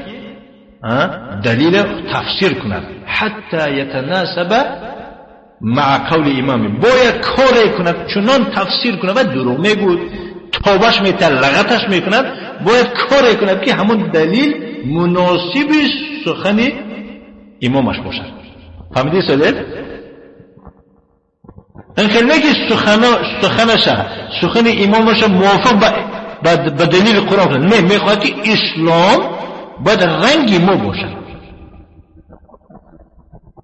دلیل تفسیر کند، حتی یتناسب مع قول امام، باید کاری کند چنان تفسیر کند و دروغ میگود تابش میتر لغتش میکند، باید کاری کند که همون دلیل مناسب سخن امامش باشد. فهمیدی سادت؟ این خیلی نه که سخنش سخن امامش موافق به دلیل قرآن کنه، نه، میخواد که اسلام باید رنگ ما باشد.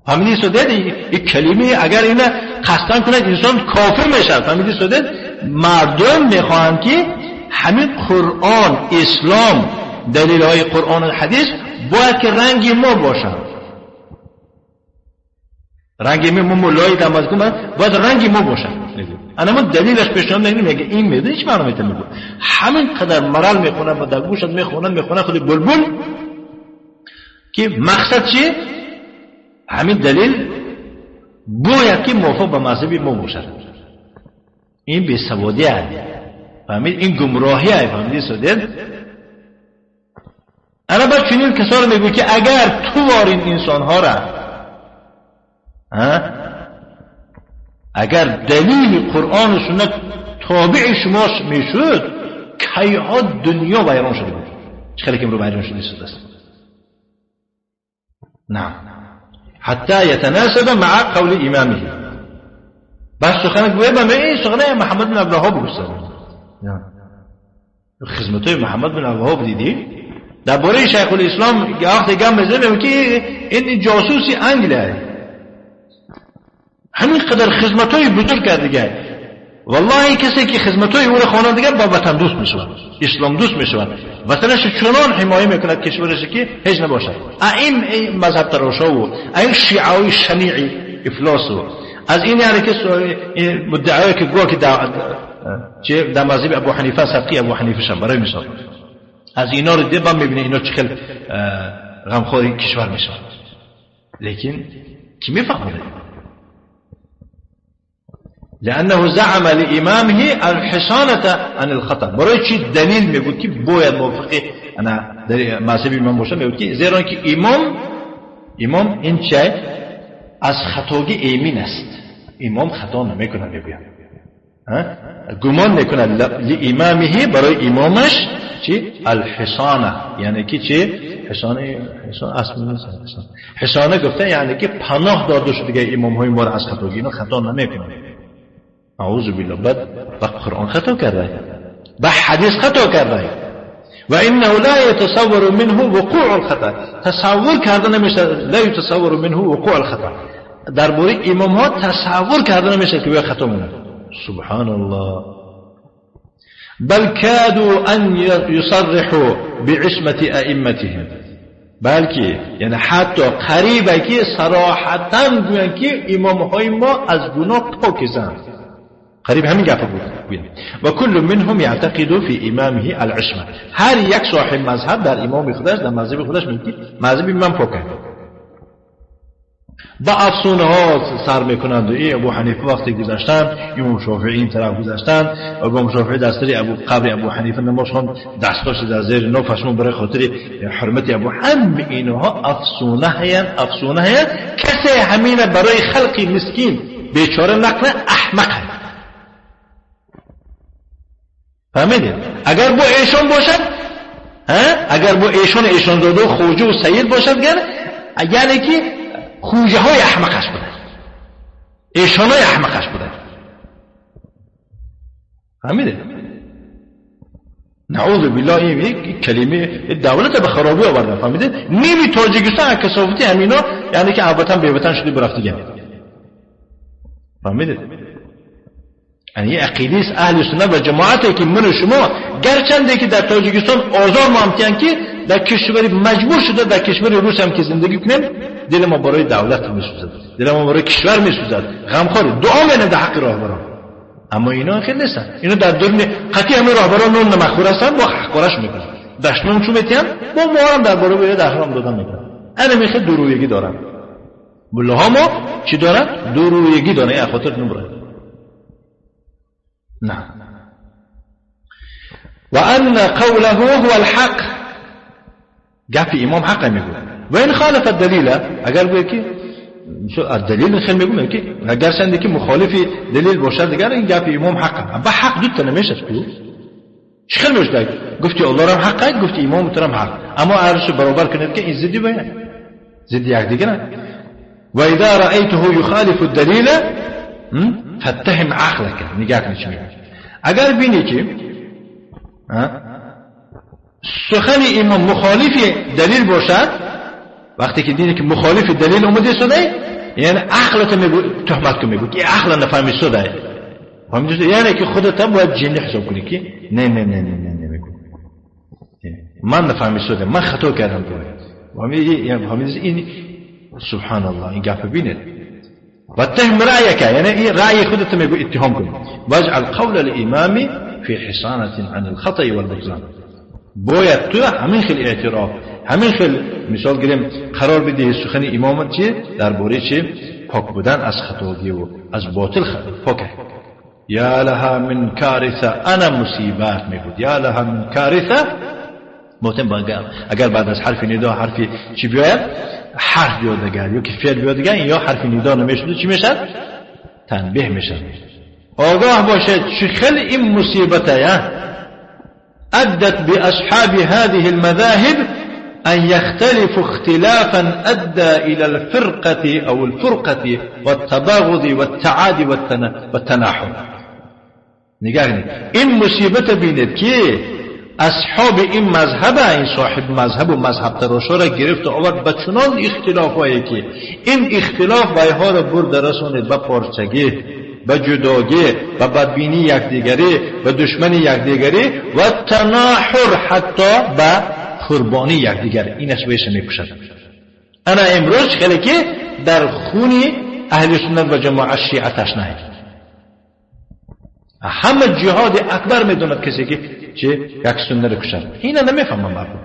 فهمیدی سادت؟ این کلمه اگر اینه قصدن کند انسان کافر میشه. فهمیدی سادت؟ مردم میخواهند که همین قرآن اسلام دلیل های قرآن و حدیث باید که رنگ ما باشد. رنگ ما مولای دماغ کنم باید رنگ ما باشد. انا من دلیلش پیشنهاد نمی‌کنم، میگه این میدونی چی معنی میته؟ میگه همین قدر مرال میخونه و در گوشت میخونه خود بلبل که مقصد چی؟ همین دلیل باید که موافق به مذهب ما باشد. این بی‌سوادی است، فهمید؟ این گمراهی است. فهمیدی سادت؟ انا بعد چنین کسا رو میگو که اگر تو وارین انسانها را، اگر دلیل قرآن و سنت تابع شما میشد، کیها دنیا ویران شده بود. چه خیلی که امرو ویران شده است. نعم، حتی یتناسب مع قول امامه. بس سخن گویه به این سخنه محمد بن عبدالوهاب بود. خدمتای محمد بن عبدالوهاب دیدی؟ درباره شیخ الاسلام وقتی گم میزنه که این جاسوسی انگله، همین قدر خدمتای بزرگ کرد دیگه. والله کسی که خدمتای او را خوانند دیگه با وطن دوست میشود، اسلام دوست میشود، وطنش چنان حمایه میکند کشورش که هیچ نباشد. این مذهب تراشا و این شیعه شنیعی افلاس و از این یعنی که مدعای که گویا که در مذهب ابو حنیفه سبقی ابو حنیفه شم برای مثال از اینا رو دیدم میبینه اینا چه خیلی غمخواری کشور میشن. لیکن کی میفهمه؟ لأنه زعم لإمامه الحصانة عن الخطأ. برای چی دلیل میگوید که باید موافقه انا مذهب امام باشه؟ میگوید که زیرا که امام این چه از خطاگی ایمین است، امام خطا نمیکنه. میگوید گمان میکنه لإمامه، برای امامش چی؟ الحصانه، یعنی که چی؟ حصانه، حصانه حصانه گفته یعنی که پناه داده شده دیگه امام های ما را از خطاگی، اینا خطا نمیکنه. اعوذ بالله. بعد با قرآن خطا کرده، با حدیث خطا کرده. و انه لا يتصور منه وقوع الخطا، تصور کرده نمیشه، لا يتصور منه وقوع الخطا، درباره امام ها تصور کرده نمیشه که وی خطا مونه. سبحان الله. بل كادوا ان يصرحوا بعصمة ائمتهم، بلکه یعنی حتی قریبه که صراحتا گویند که امام های ما از گناه پاکزند، قریب همین گپ بود. و کل منهم یعتقد فی امامه العصمه، هر یک صاحب مذهب در امام خودش، در مذهب خودش میگه مذهب من پاکه. با افسونه ها سر میکنند و ای ابو حنیفه وقتی گذشتن، امام شافعی این طرف گذشتن، امام شافعی دستری ابو قبر ابو حنیفه نماز خواند، دستاش در زیر نافشون برای خاطر حرمت ابو هم اینها افسونه هستند، افسونه هستند. کسی همین برای خلق مسکین بیچاره نکنه احمق. فهمیدید؟ اگر با ایشان باشد، اگر با ایشان ایشان داده خوجه و سید باشد، یعنی که خوجه های احمقش بوده، ایشان های احمقش بوده. فهمیده؟ نعوذ بالله. این کلمه دولت به خرابی آوردن. فهمیده؟ نیمی تاجیکستان کثافتی همینا، یعنی که وطن به وطن شده برفت. فهمیده؟ یعنی عقیده است اهل سنت و جماعت که من و شما گرچنده که در تاجیکستان آزار ما هم که در کشور مجبور شده در کشور روس هم که زندگی کنیم، دل ما برای دولت میسوزد، دل ما برای کشور میسوزد، غمخوار دعا می‌کنیم در حق راهبران. اما اینا خیلی نیستن، اینا در درون قطعی همه راهبران نون نمخور هستن، با حقارش میکنن، دشنام چون میتیم با ما هم در باره دشنام دادن میکنن. انا میخه درویگی دارن ملاها ما چی دارن؟ درویگی دارن. این خاطر نبره. نه وأن قوله هو الحق، گپ امام حق میگه. و این خالف الدلیل، اگر بگه که الدلیل خیلی میگم که اگر سنده که مخالف دلیل باشد دیگر این گپ امام حقه. با حق دو تا نمیشه تو چه خیلی میشه. گفتی الله رم حقه، گفتی امام تو رم حق، اما ارش برابر کنید که این زدی باید زدی یک دیگه نه. و اذا رأيته يخالف الدلیل فاتهم عقلك. نگاه کنید چی میگه. اگر بینی که سخن امام مخالف دلیل باشد، وقتی که دینی که مخالف دلیل اومده شده، یعنی عقلت میگو تهمت کن، میگو که عقل نفهمی شده. فهمیدی؟ یعنی که خودت باید جنی حساب کنی که نه نه نه نه نه نه میگو من نفهمی شده، من خطا کردم. فهمیدی؟ این سبحان الله این گپ بینید. واتهم رأيك، يعني رأي خودت میگو اتهام کن. واجعل قول الامام في حصانة عن الخطأ والبطلان. باید تو همین خیلی اعتراف، همین خیلی مثال گیریم قرار بدهی سخن امامت چی درباره چی پاک بودن از خطاگی و از باطل پاکه. یا لها من کارثه، انا مصیبت میگود. یا لها من کارثه، محتم اگر بعد از حرف ندا حرف چی بیاید، حرف بیاد دیگر یا که فعل بیاد دیگر، یا حرف ندا نمیشد چی میشد؟ تنبیه میشد. آگاه باشد چه خیلی این مصیبته یا أدت بأصحاب هذه المذاهب أن يختلفوا اختلافا أدى إلى الفرقة أو الفرقة والتباغض والتعادي والتناحر. نگاه این مصیبت بینید که اصحاب این مذهب، این صاحب مذهب و مذهب تراشا را گرفت و آورد به چنان اختلاف هایی که این اختلاف ویها را برد رسانید به پارچگی، به جداگی، به بدبینی یکدیگری، به دشمنی یکدیگری و تناحر، حتی به قربانی یکدیگر. این اسویش میپوشد. انا امروز خیلی که در خونی اهل سنت و جماعت شیعه تشنه همه جهاد اکبر میدوند کسی که چه یک سنت رو کشد. اینا نمیفهمم مردم،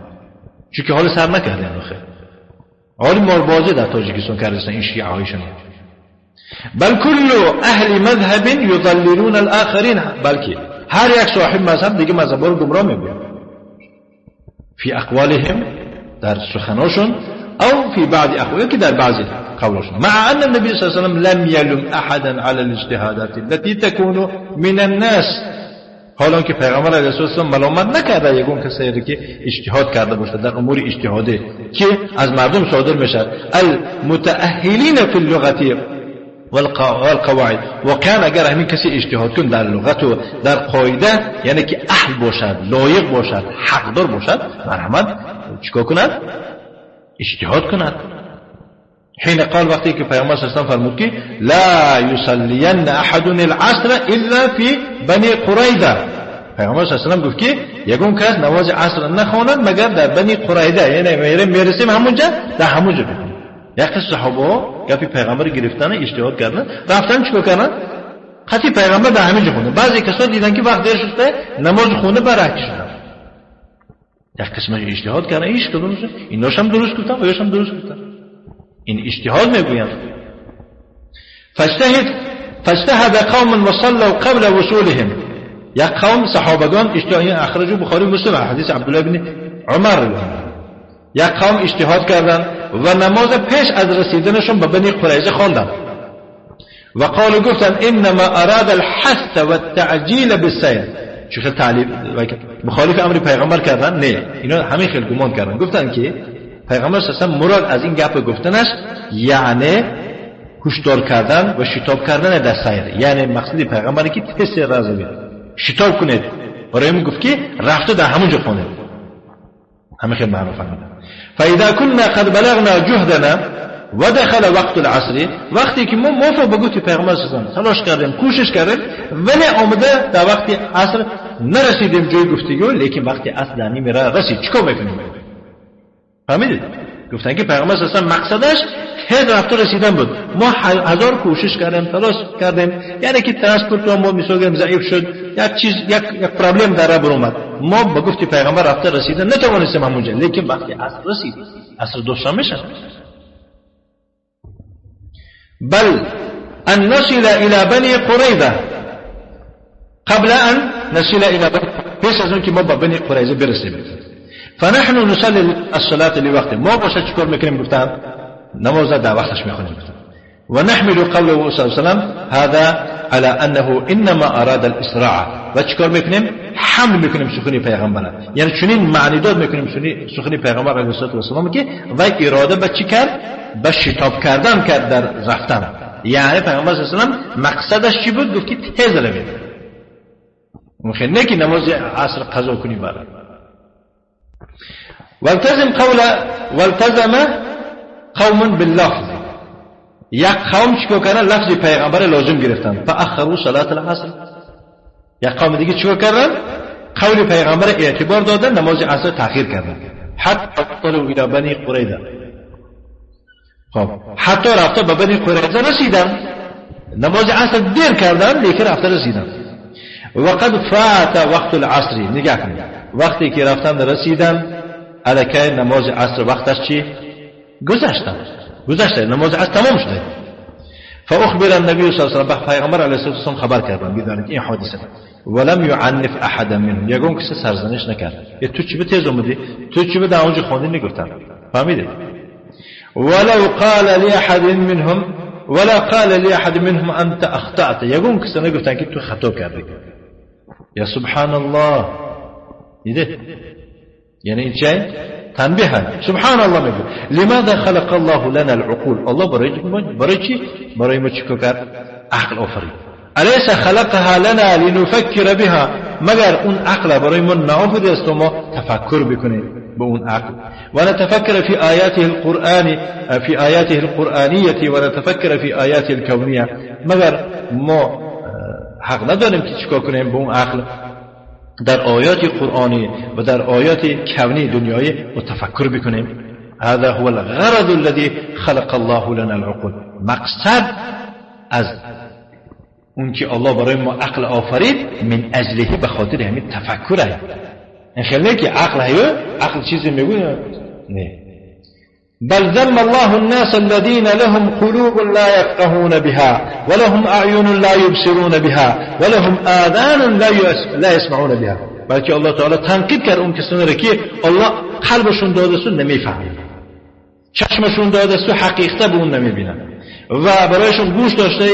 چون که حال سر نکردن. خیلی حال ماربازی در تاجیکستان کردن این شیعه هایشون. بل كل اهل مذهب يضللون الاخرين، بلکه هر یک صاحب مذهب دیگه مذهب رو گمراه میگه في اقوالهم، در سخناشون، او في بعض اقوالهم که در بعضی قولاشون. مع ان النبي صلى الله عليه وسلم لم يلم احدا على الاجتهادات التي تكون من الناس. حالا که پیغمبر علیه السلام ملامت نکرده یگون کسی که اجتهاد کرده باشه در امور اجتهادی که از مردم صادر میشه، المتأهلین في اللغه والقواعد. واقعا اگر همین کسی اجتهاد کن در لغت و در قاعده، یعنی که اهل باشد، لایق باشد، حقدار باشد، مرحمت چیکار کند؟ اجتهاد کند. حين قال وقتی که پیامبر صلی الله علیه و فرمود که لا یصلین احد العصر الا فی بنی قریظه، پیامبر صلی الله علیه و گفت که یگون کس نماز عصر نخواند مگر در بنی قریظه، یعنی میرسیم همونجا، در همونجا بخونیم. یک قسم صحابه گپی پیغمبر گرفتن اجتهاد کردن، رفتن چیکار کردن؟ خطی پیغمبر در همینجا خونده. بعضی کسا دیدن که وقت دیر شده نماز خونده برعکس شدن. یک قسم اجتهاد کردن، هیچ کدومش ایناش هم درست گفتن و یاش هم درست گفتن. این اجتهاد میگویند. فاجتهد قوم وصلوا قبل وصولهم. یک قوم صحابگان اجتهاد، اخرجوا بخاری مسلم حدیث عبدالله بن عمر، یک قوم اجتهاد کردند و نماز پیش از رسیدنشون به بنی قریظه خواندند و قالوا گفتند انما اراد الحث والتعجیل بالسیر. چه خیلی تعلیل مخالف امر پیغمبر کردن؟ نه، اینا همین خیلی گمان کردن، گفتن که پیغمبر صلی الله علیه و مراد از این گپ گفتنش یعنی هشدار کردن و شتاب کردن در سیر، یعنی مقصد پیغمبر که تس رضوی شتاب کنید، برای این گفت که رفته در همونجا خونه. همه خیلی معروف فهمیدن. فاذا كنا قد بلغنا جهدنا ودخل وقت العصر، وقتی که ما موافق به گفت پیغمبر صلی الله علیه و تلاش کردیم کوشش کردیم ولی آمده در وقت عصر نرسیدیم جای گفتگو، لیکن وقتی عصر در نیمه راه رسید چیکار میکنیم؟ فهمیدید؟ گفتن که پیغمبر صلی الله علیه و مقصدش هز رفته رسیدن بود، ما هزار کوشش کردیم تلاش کردیم، یعنی که ترانسپورت ما مثلا ضعیف شد، یک چیز یک پرابلم در راه اومد، ما به گفت پیغمبر رفته رسیدن نتوانستیم همونجا، لیکن وقتی عصر رسید عصر دوشنبه شد. بل أن نصل إلى بني قريظة قبل أن نصل إلى بني، پیش از اون که ما به بنی قریظه برسیم. فنحن نصلي الصلاة لوقت، ما باشه چیکار میکنیم؟ گفتن نماز در وقتش میخونیم. و نحمل قوله صلی الله علیه و سلم هذا على أنه إنما أراد الإسراع. و چیکار میکنیم؟ حمل میکنیم سخنی پیغمبر، یعنی چنین معنی داد میکنیم سخنی پیغمبر علیه الصلاة والسلام که و اراده به چی کرد؟ به شتاب کردن کرد در رفتن. یعنی پیغمبر صلی الله علیه و سلم مقصدش چی بود؟ گفت که تیز روید، ممکن نه که نماز عصر قضا کنی برای. والتزم قول والتزم قوم باللفظ، یک قوم چیکار کردن؟ لفظ پیغمبر لازم گرفتن، فاخروا صلاة العصر. یک قوم دیگه چیکار کردن؟ قول پیغمبر اعتبار دادن، نماز عصر تأخیر کردن، حتی وصلوا الى بنی قریظه. خب حتی رفته به بنی قریظه رسیدن، نماز عصر دیر کردن لیکن رفته رسیدن. وقد فات وقت العصر، نگاه کنید وقتی که رفتن رسیدن الکی نماز عصر وقتش چی؟ گذشته نماز عصر تمام شده. فأخبر النبي صلى الله عليه وسلم، پیغمبر علیه الصلاة والسلام خبر کردن بدانید این حادثه، ولم يعنف احدا منهم، یگون کسی سرزنش نکرد، تو چی به تیز اومدی؟ تو چی به در اونجا خوندی؟ نگفتن. فهمیدید؟ ولو قال لأحد منهم ولا قال لأحد منهم انت اخطأت، یگون کسی نگفتن که تو خطا کردی. یا سبحان الله، دیده؟ یعنی این چه؟ تنبیه. سبحان الله میگه لماذا خلق الله لنا العقول، الله برای چی؟ برای ما چیکار کرد؟ عقل آفرید. الیس خلقها لنا لنفکر بها، مگر اون عقل برای ما نآفریده است ما تفکر بکنیم به اون عقل، و نتفکر فی آیاته القرآن فی آیاته القرآنیه و نتفکر فی آیاته الکونیه، مگر ما حق نداریم که چیکار کنیم به اون عقل در آیات قرآنی و در آیات کونی دنیایی و تفکر بکنیم. هذا هو الغرض الذي خلق الله لنا العقول، مقصد از اون که الله برای ما عقل آفرید من اجله به خاطر همین تفکره. این خیلی که عقل هیو عقل چیزی میگوید نه. بل ذم الله الناس الذين لهم قلوب لا يفقهون بها ولهم أعين لا يبصرون بها ولهم آذان لا يسمعون بها. بلکه الله تعالی تنقید کرد اون کسانی را که الله قلبشون داده سو نمیفهمند، چشمشون داده سو حقیقت به اون نمیبینن و برایشون گوش داشته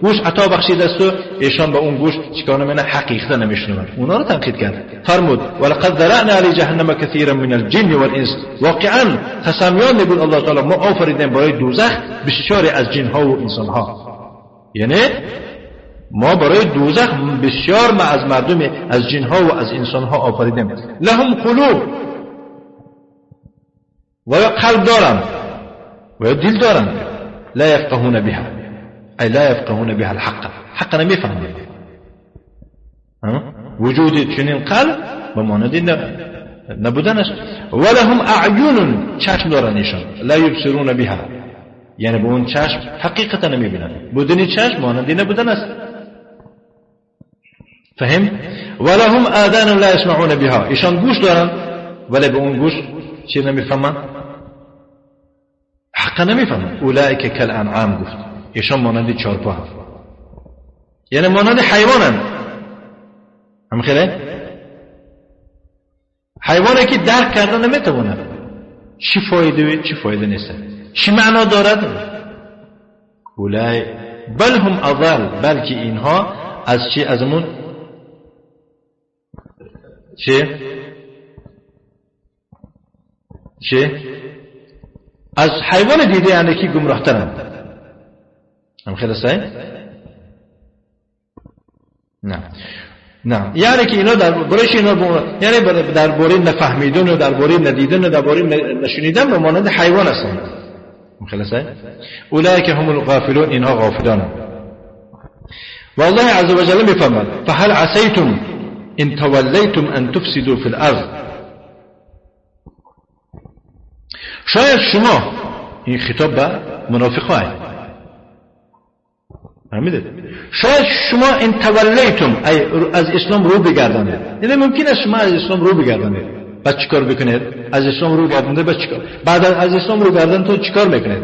گوش عطا بخشیده است و ایشان به اون گوش چیکار نمی‌کنن؟ حقیقت نمیشنون. اونا رو تنقید کرد. فرمود ولقد ذرأنا لجهنم كثيرا من الجن والانس، واقعا قسمیان میگوید الله تعالی ما آفریدیم برای دوزخ بسیاری از جن ها و انسان ها. یعنی ما برای دوزخ بسیار ما از مردم از جن ها و از انسان ها آفریدیم. لهم قلوب، و یا قلب دارن و یا دل دارن، لا يفقهون بها أي لا يفقهون بها الحق، حق نمیفهمند. وجود چنین قلب به مانند نبودنش. ولهم اعین، چشم دارن ایشان، لا یبصرون بها، یعنی به اون چشم حقیقتا نمیبینن، بودن چشم مانند نبودن است. فهم؟ ولهم آذان لا يسمعون بها، ایشان گوش دارن ولی به اون گوش چی نمیفهمن؟ حق نمیفهمند. اولئک کالانعام گفت، ایشان مانند چارپا هم، یعنی مانند حیوانند. هم خیلی حیوانی که درک کرده نمیتواند. چی فایده، چی فایده نیست، چی معنا دارد؟ اولئک بل هم اضل، بلکه اینها از چی، از اون چی چی از حیوان دیده، یعنی که گمراه ترند. هم خیلی صحیح؟ نه نه، یعنی که اینا در برایش اینا یعنی درباره نفهمیدن و درباره ندیدن و درباره نشنیدن به مانند حیوان هستند. هم خیلی صحیح؟ اولئک هم الغافلون، اینها غافلانند. والله عز وجل میفرماد فهل عسیتم ان تولیتم ان تفسدوا فی الارض. شاید شما، این خطاب به منافقای، فهمیدید؟ شاید شما ان تولیتم، ای از اسلام رو بگردانید، یعنی ممکن است شما از اسلام رو بگردانید، بعد چیکار بکنید؟ از اسلام رو گردانده بعد چیکار؟ بعد از اسلام رو گردان تو چیکار میکنید؟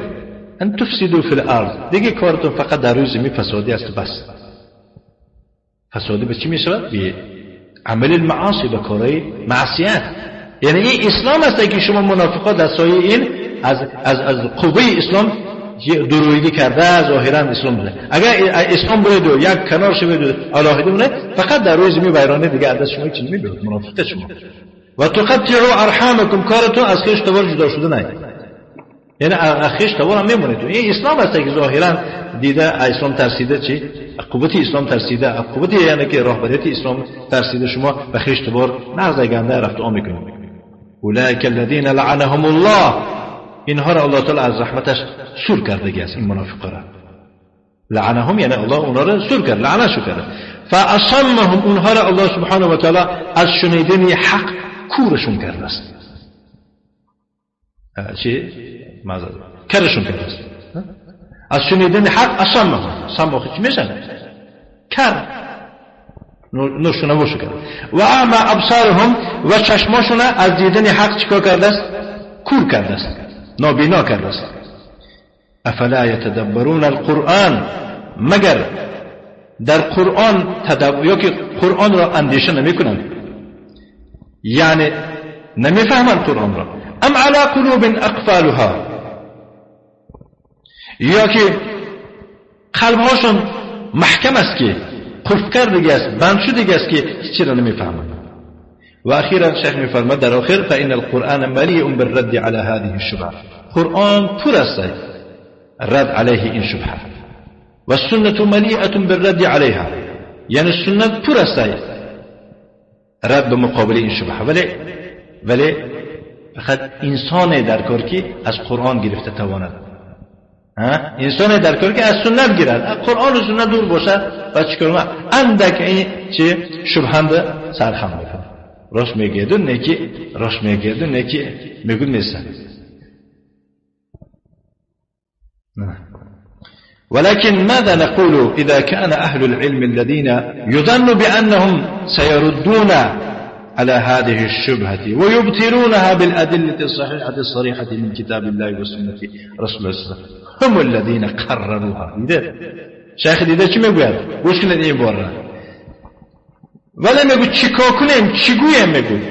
ان تفسدوا فی الارض، دیگه کارتون فقط در روی زمین فسادی است بس. فسادی به چی میشود؟ به عمل المعاصی، به کارهای معصیت. یعنی این اسلام است که شما منافقا در سایه این از از از قوه اسلام درویدی کرده، ظاهرا اسلام بوده. اگر اسلام برید و یک کنار شوید و علاهده مونه، فقط در روی زمین ویرانه دیگه از دست شما چیزی نمیاد، منافق شما. و تقطعوا ارحامکم، کارتون از خویش تبار جدا شده نه، یعنی از خویش تبار هم میمونه. تو این اسلام است که ظاهرا دیده اسلام ترسیده، چی قوت اسلام ترسیده، قوت یعنی که راهبریت اسلام ترسیده، شما به خویش تبار نغز گنده رفت آ میکنید. اولئک الذین لعنهم الله، اینها را الله تعالی از رحمتش سور کرده است، این منافقا را. لعنهم یعنی الله اونها را سور کرد، لعنتشو کرد. فاصمهم، اونها را الله سبحانه و تعالی از شنیدن حق کورشون کرده است. چی؟ معذرت، کرشون کرده است از شنیدن حق. اصمهم، صم چی میشه؟ کر، نشنوشو کرد. و اعمى ابصارهم، و چشماشون از دیدن حق چیکار کرده است؟ کور کرده است، نابینا کرده است. افلا یتدبرون القرآن، مگر در قرآن تدبر یا که قرآن را اندیشه نمی کنند، یعنی نمیفهمند قرآن را. ام علی قلوب اقفالها، یا که قلبهاشون محکم است که قفل کرده است، بند شده است که هیچ را نمیفهمند. و اخیرا شیخ میفرماد در آخر فان القرآن ملیء بالرد على هذه الشبهه، قرآن پر است رد علیه این شبهه، و السنة ملیئة بالرد علیها، یعنی سنت پر است رد به مقابل این شبهه. ولی فقط انسان در کار که از قرآن گرفته تواند، انسان در کار که از سنت گیرد، قرآن و سنت دور باشد و چیکار اندک این چه شبهند سرخم میکنه. راست میگه نه که راست میگه نه که میگه نیست. ولكن ماذا نقول إذا كان أهل العلم الذين يظن بأنهم سيردون على هذه الشبهة ويبطلونها بالأدلة الصحيحة الصريحة من كتاب الله وسنة رسول الله هم الذين قرروها. دیده شیخ دیده چی میگوید؟ گوش کنید این بار را. ولی میگو چیکار کنیم، چی گویم میگو،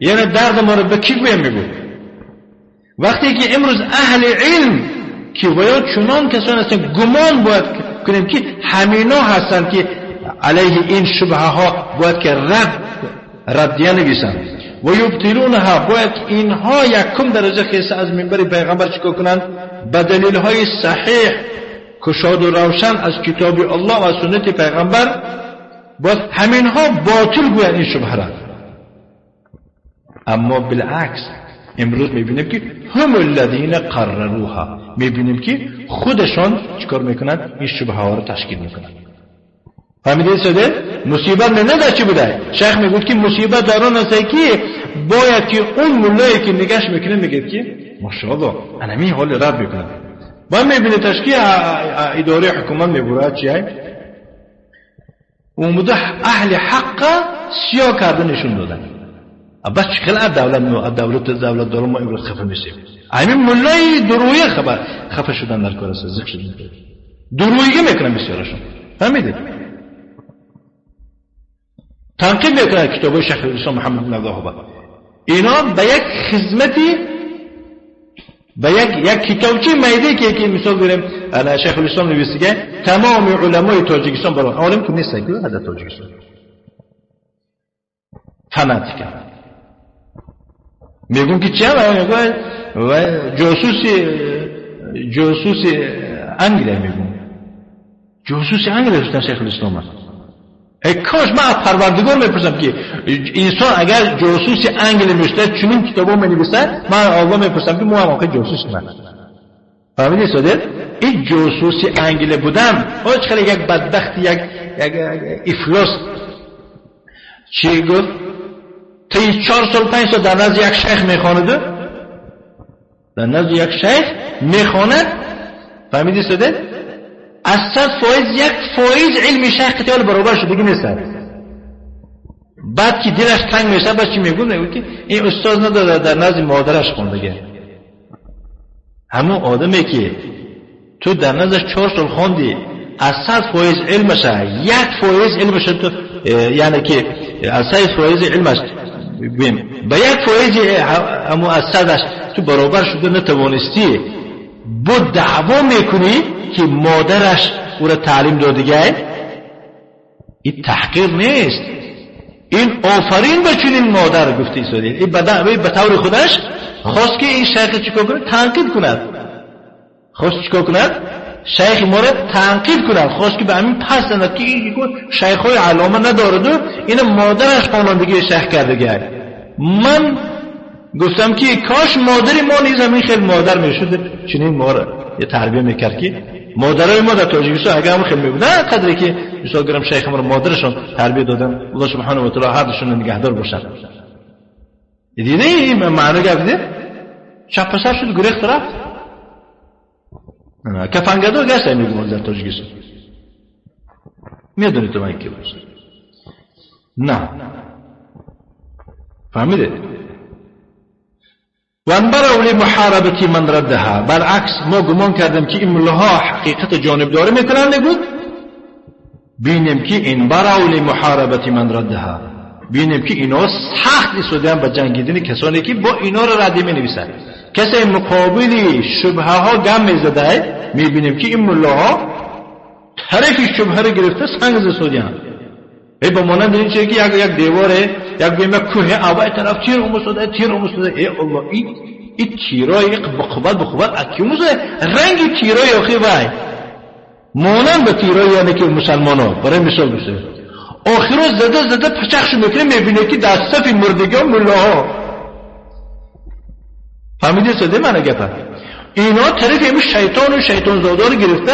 یعنی درد ما رو به کی گویم میگو. وقتی که امروز اهل علم که باید چنان کسان هستند گمان باید کنیم که همینا هستند که علیه این شبهه ها باید که ردیه نویسند و یبطلونها، باید اینها یکم درجه خیسه از منبر پیغمبر چیکار کنند؟ به دلیل های صحیح کشاد و روشن از کتاب الله و سنت پیغمبر باید همینها باطل گویند این شبهه را. اما بالعکس امروز میبینیم که هم الذین قرروها، میبینیم که خودشان چیکار میکنند؟ این شبهه ها رو تشکیل میکنند. فهمیدید شده؟ مصیبت نه در چی بوده؟ شیخ میگفت که مصیبت در آن است که باید که اون ملایی که نگاش میکنه میگه که ماشاءالله انمی حال رد میکنه. با میبینه تشکیل اداره حکومت میبره چیه؟ اومده اهل حق سیاه کرده نشون دادن. بس خیلی دولت دولت دارم ما امروز خفه میشیم. همین ملای درویه خبر خفه شدن در کار است، زخ شدن درویه میکنن بسیارشون. فهمیدید؟ تنقید میکنن کتابای شیخ الاسلام محمد بن عبدالوهاب. اینا به یک خدمتی به یک کتابچه میده که مثال داریم شیخ الاسلام نویسیگه تمام علمای تاجیکستان برای عالم که نیست که در تاجیکستان فناتیکن میگون که چه و جاسوس انگلیه میگون جاسوس انگلیه شدن شیخ الاسلام. ای کاش من از پروردگار میپرسم که انسان اگر جاسوس انگلیه میشده چنین کتابو مینویسه، من الله میپرسم که مو هم آخه جاسوس من. فهمیدی صادق؟ این جاسوس انگلیه بودم آج خیلی یک بدبخت یک افلاس چی گفت تی 4 سال 5 سال در نزد یک شیخ میخواند، در نزد یک شیخ میخواند. فهمیدی صادق؟ از 100% 1% علم شیخ قتال برابر شدگی نیست. بعد که دلش تنگ میشه بعد چی میگه؟ میگه که این استاد نداره در نزد مادرش خوندگه. همون آدمی که تو در نزدش 4 سال خواندی از 100% علمش 1% علمش تو، یعنی که از 100% علمش به 1% همون از 100ش تو برابر شده نتوانستی، بود دعوا میکنی که مادرش او را تعلیم دادگه. این تحقیر نیست، این آفرین به چنین مادر گفته ایستاده. این به طور خودش خواست که این شیخ چیکار کنه؟ تنقید کند. خواست چیکار کند؟ شیخ ما را تنقید کند. خواست که به همین پس زند که این شیخ های علامه ندارد و این مادرش خوانندگی شیخ کرده. من گفتم که کاش مادری ما نیز همین خیلی مادر میشد چنین ما را یه تربیه میکرد که مادرای ما در تاجیکستان اگر هم خیلی میبودن قدری که مثال گرم شیخ ما را مادرشون تربیه دادن، الله سبحانه و تعالی هر دوشون نگهدار باشد. دیده این معنی گفت چپ پسر شد گریخت رفت کفنگدار گشت میگم در تاجیکستان. میدونی تو من کی باشه؟ نه فهمیده؟ وانبروا لمحاربة من ردها. برعکس ما گمان کردیم که این ملاها حقیقت جانبداری میکنند، بود بینیم که انبروا لمحاربة من ردها، بینیم که اینا سخت ایستادن به جنگیدن کسانی که با اینا را رد مینویسند. کسی مقابل شبهه ها گم میزده، میبینیم که این ملاها طرف شبهه را گرفته سنگ زدن. ای با مانند این چیه که یک دیواره، یک گویم یک کوه اول طرف تیر اومده، تیر اومده. ای الله، این تیرای بقوت بقوت اکی اومده، رنگ تیرای آخی وای مانند به تیرای یعنی که مسلمان ها برای مثال بشه. آخر زده زده پچخشو میکنه، میبینه که در صف مردگان ملاها. فهمیدی ساده من گپه؟ اینا طرف این شیطان و شیطان زاده رو گرفته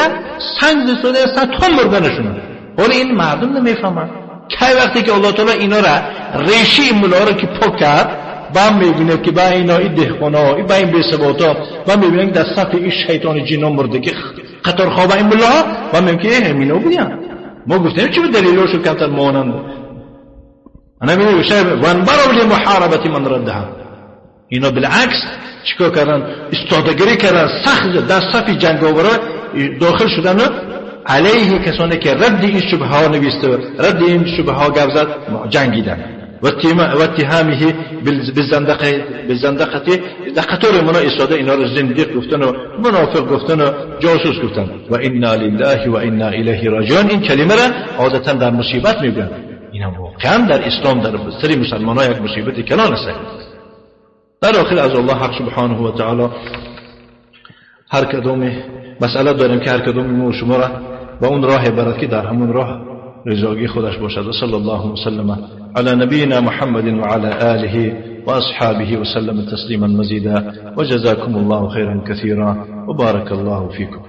سنگ زده سنگ تا مردنشونه. حالا این مردم نمیفهمن. کی وقتی که الله تعالی اینا را ریشه این ملا را که پاک کرد، بعد میبینه که با اینا این دهقانا، این با این بی‌ثباتا، بعد میبینه که در صف این شیطان جنا مرده که قطار خواب این ملا، بعد میگه که همینا بودن. ما گفتیم چه دلیلشو کمتر مانند. انا میگم وانبروا لمحاربة من ردها. اینا بالعکس چیکار کردن؟ استادگیری کردن، سخت در صف جنگاورا داخل شدن علیه کسانی که رد این شبهه ها نویسته، رد این شبهه ها گپ زد، جنگیدن. و اتهامه بالزندقه در قطار منا ایستاده اینا رو زندیق گفتن و منافق گفتن و جاسوس گفتن. و انا لله و انا الیه راجعون، این کلمه را عادتا در مصیبت میگن. این هم واقعا در اسلام در سری مسلمان ها یک مصیبت کلان است. در آخر از الله حق سبحانه و تعالی هر کدوم مسئله داریم که هر کدوم ما شما را با اون راه برد که در همون راه رضاگی خودش باشد. و صلی الله وسلم علی نبینا محمد و علی آله و اصحابه وسلم تسلیما مزیدا و جزاکم الله خیرا کثیرا و بارک الله فیکم.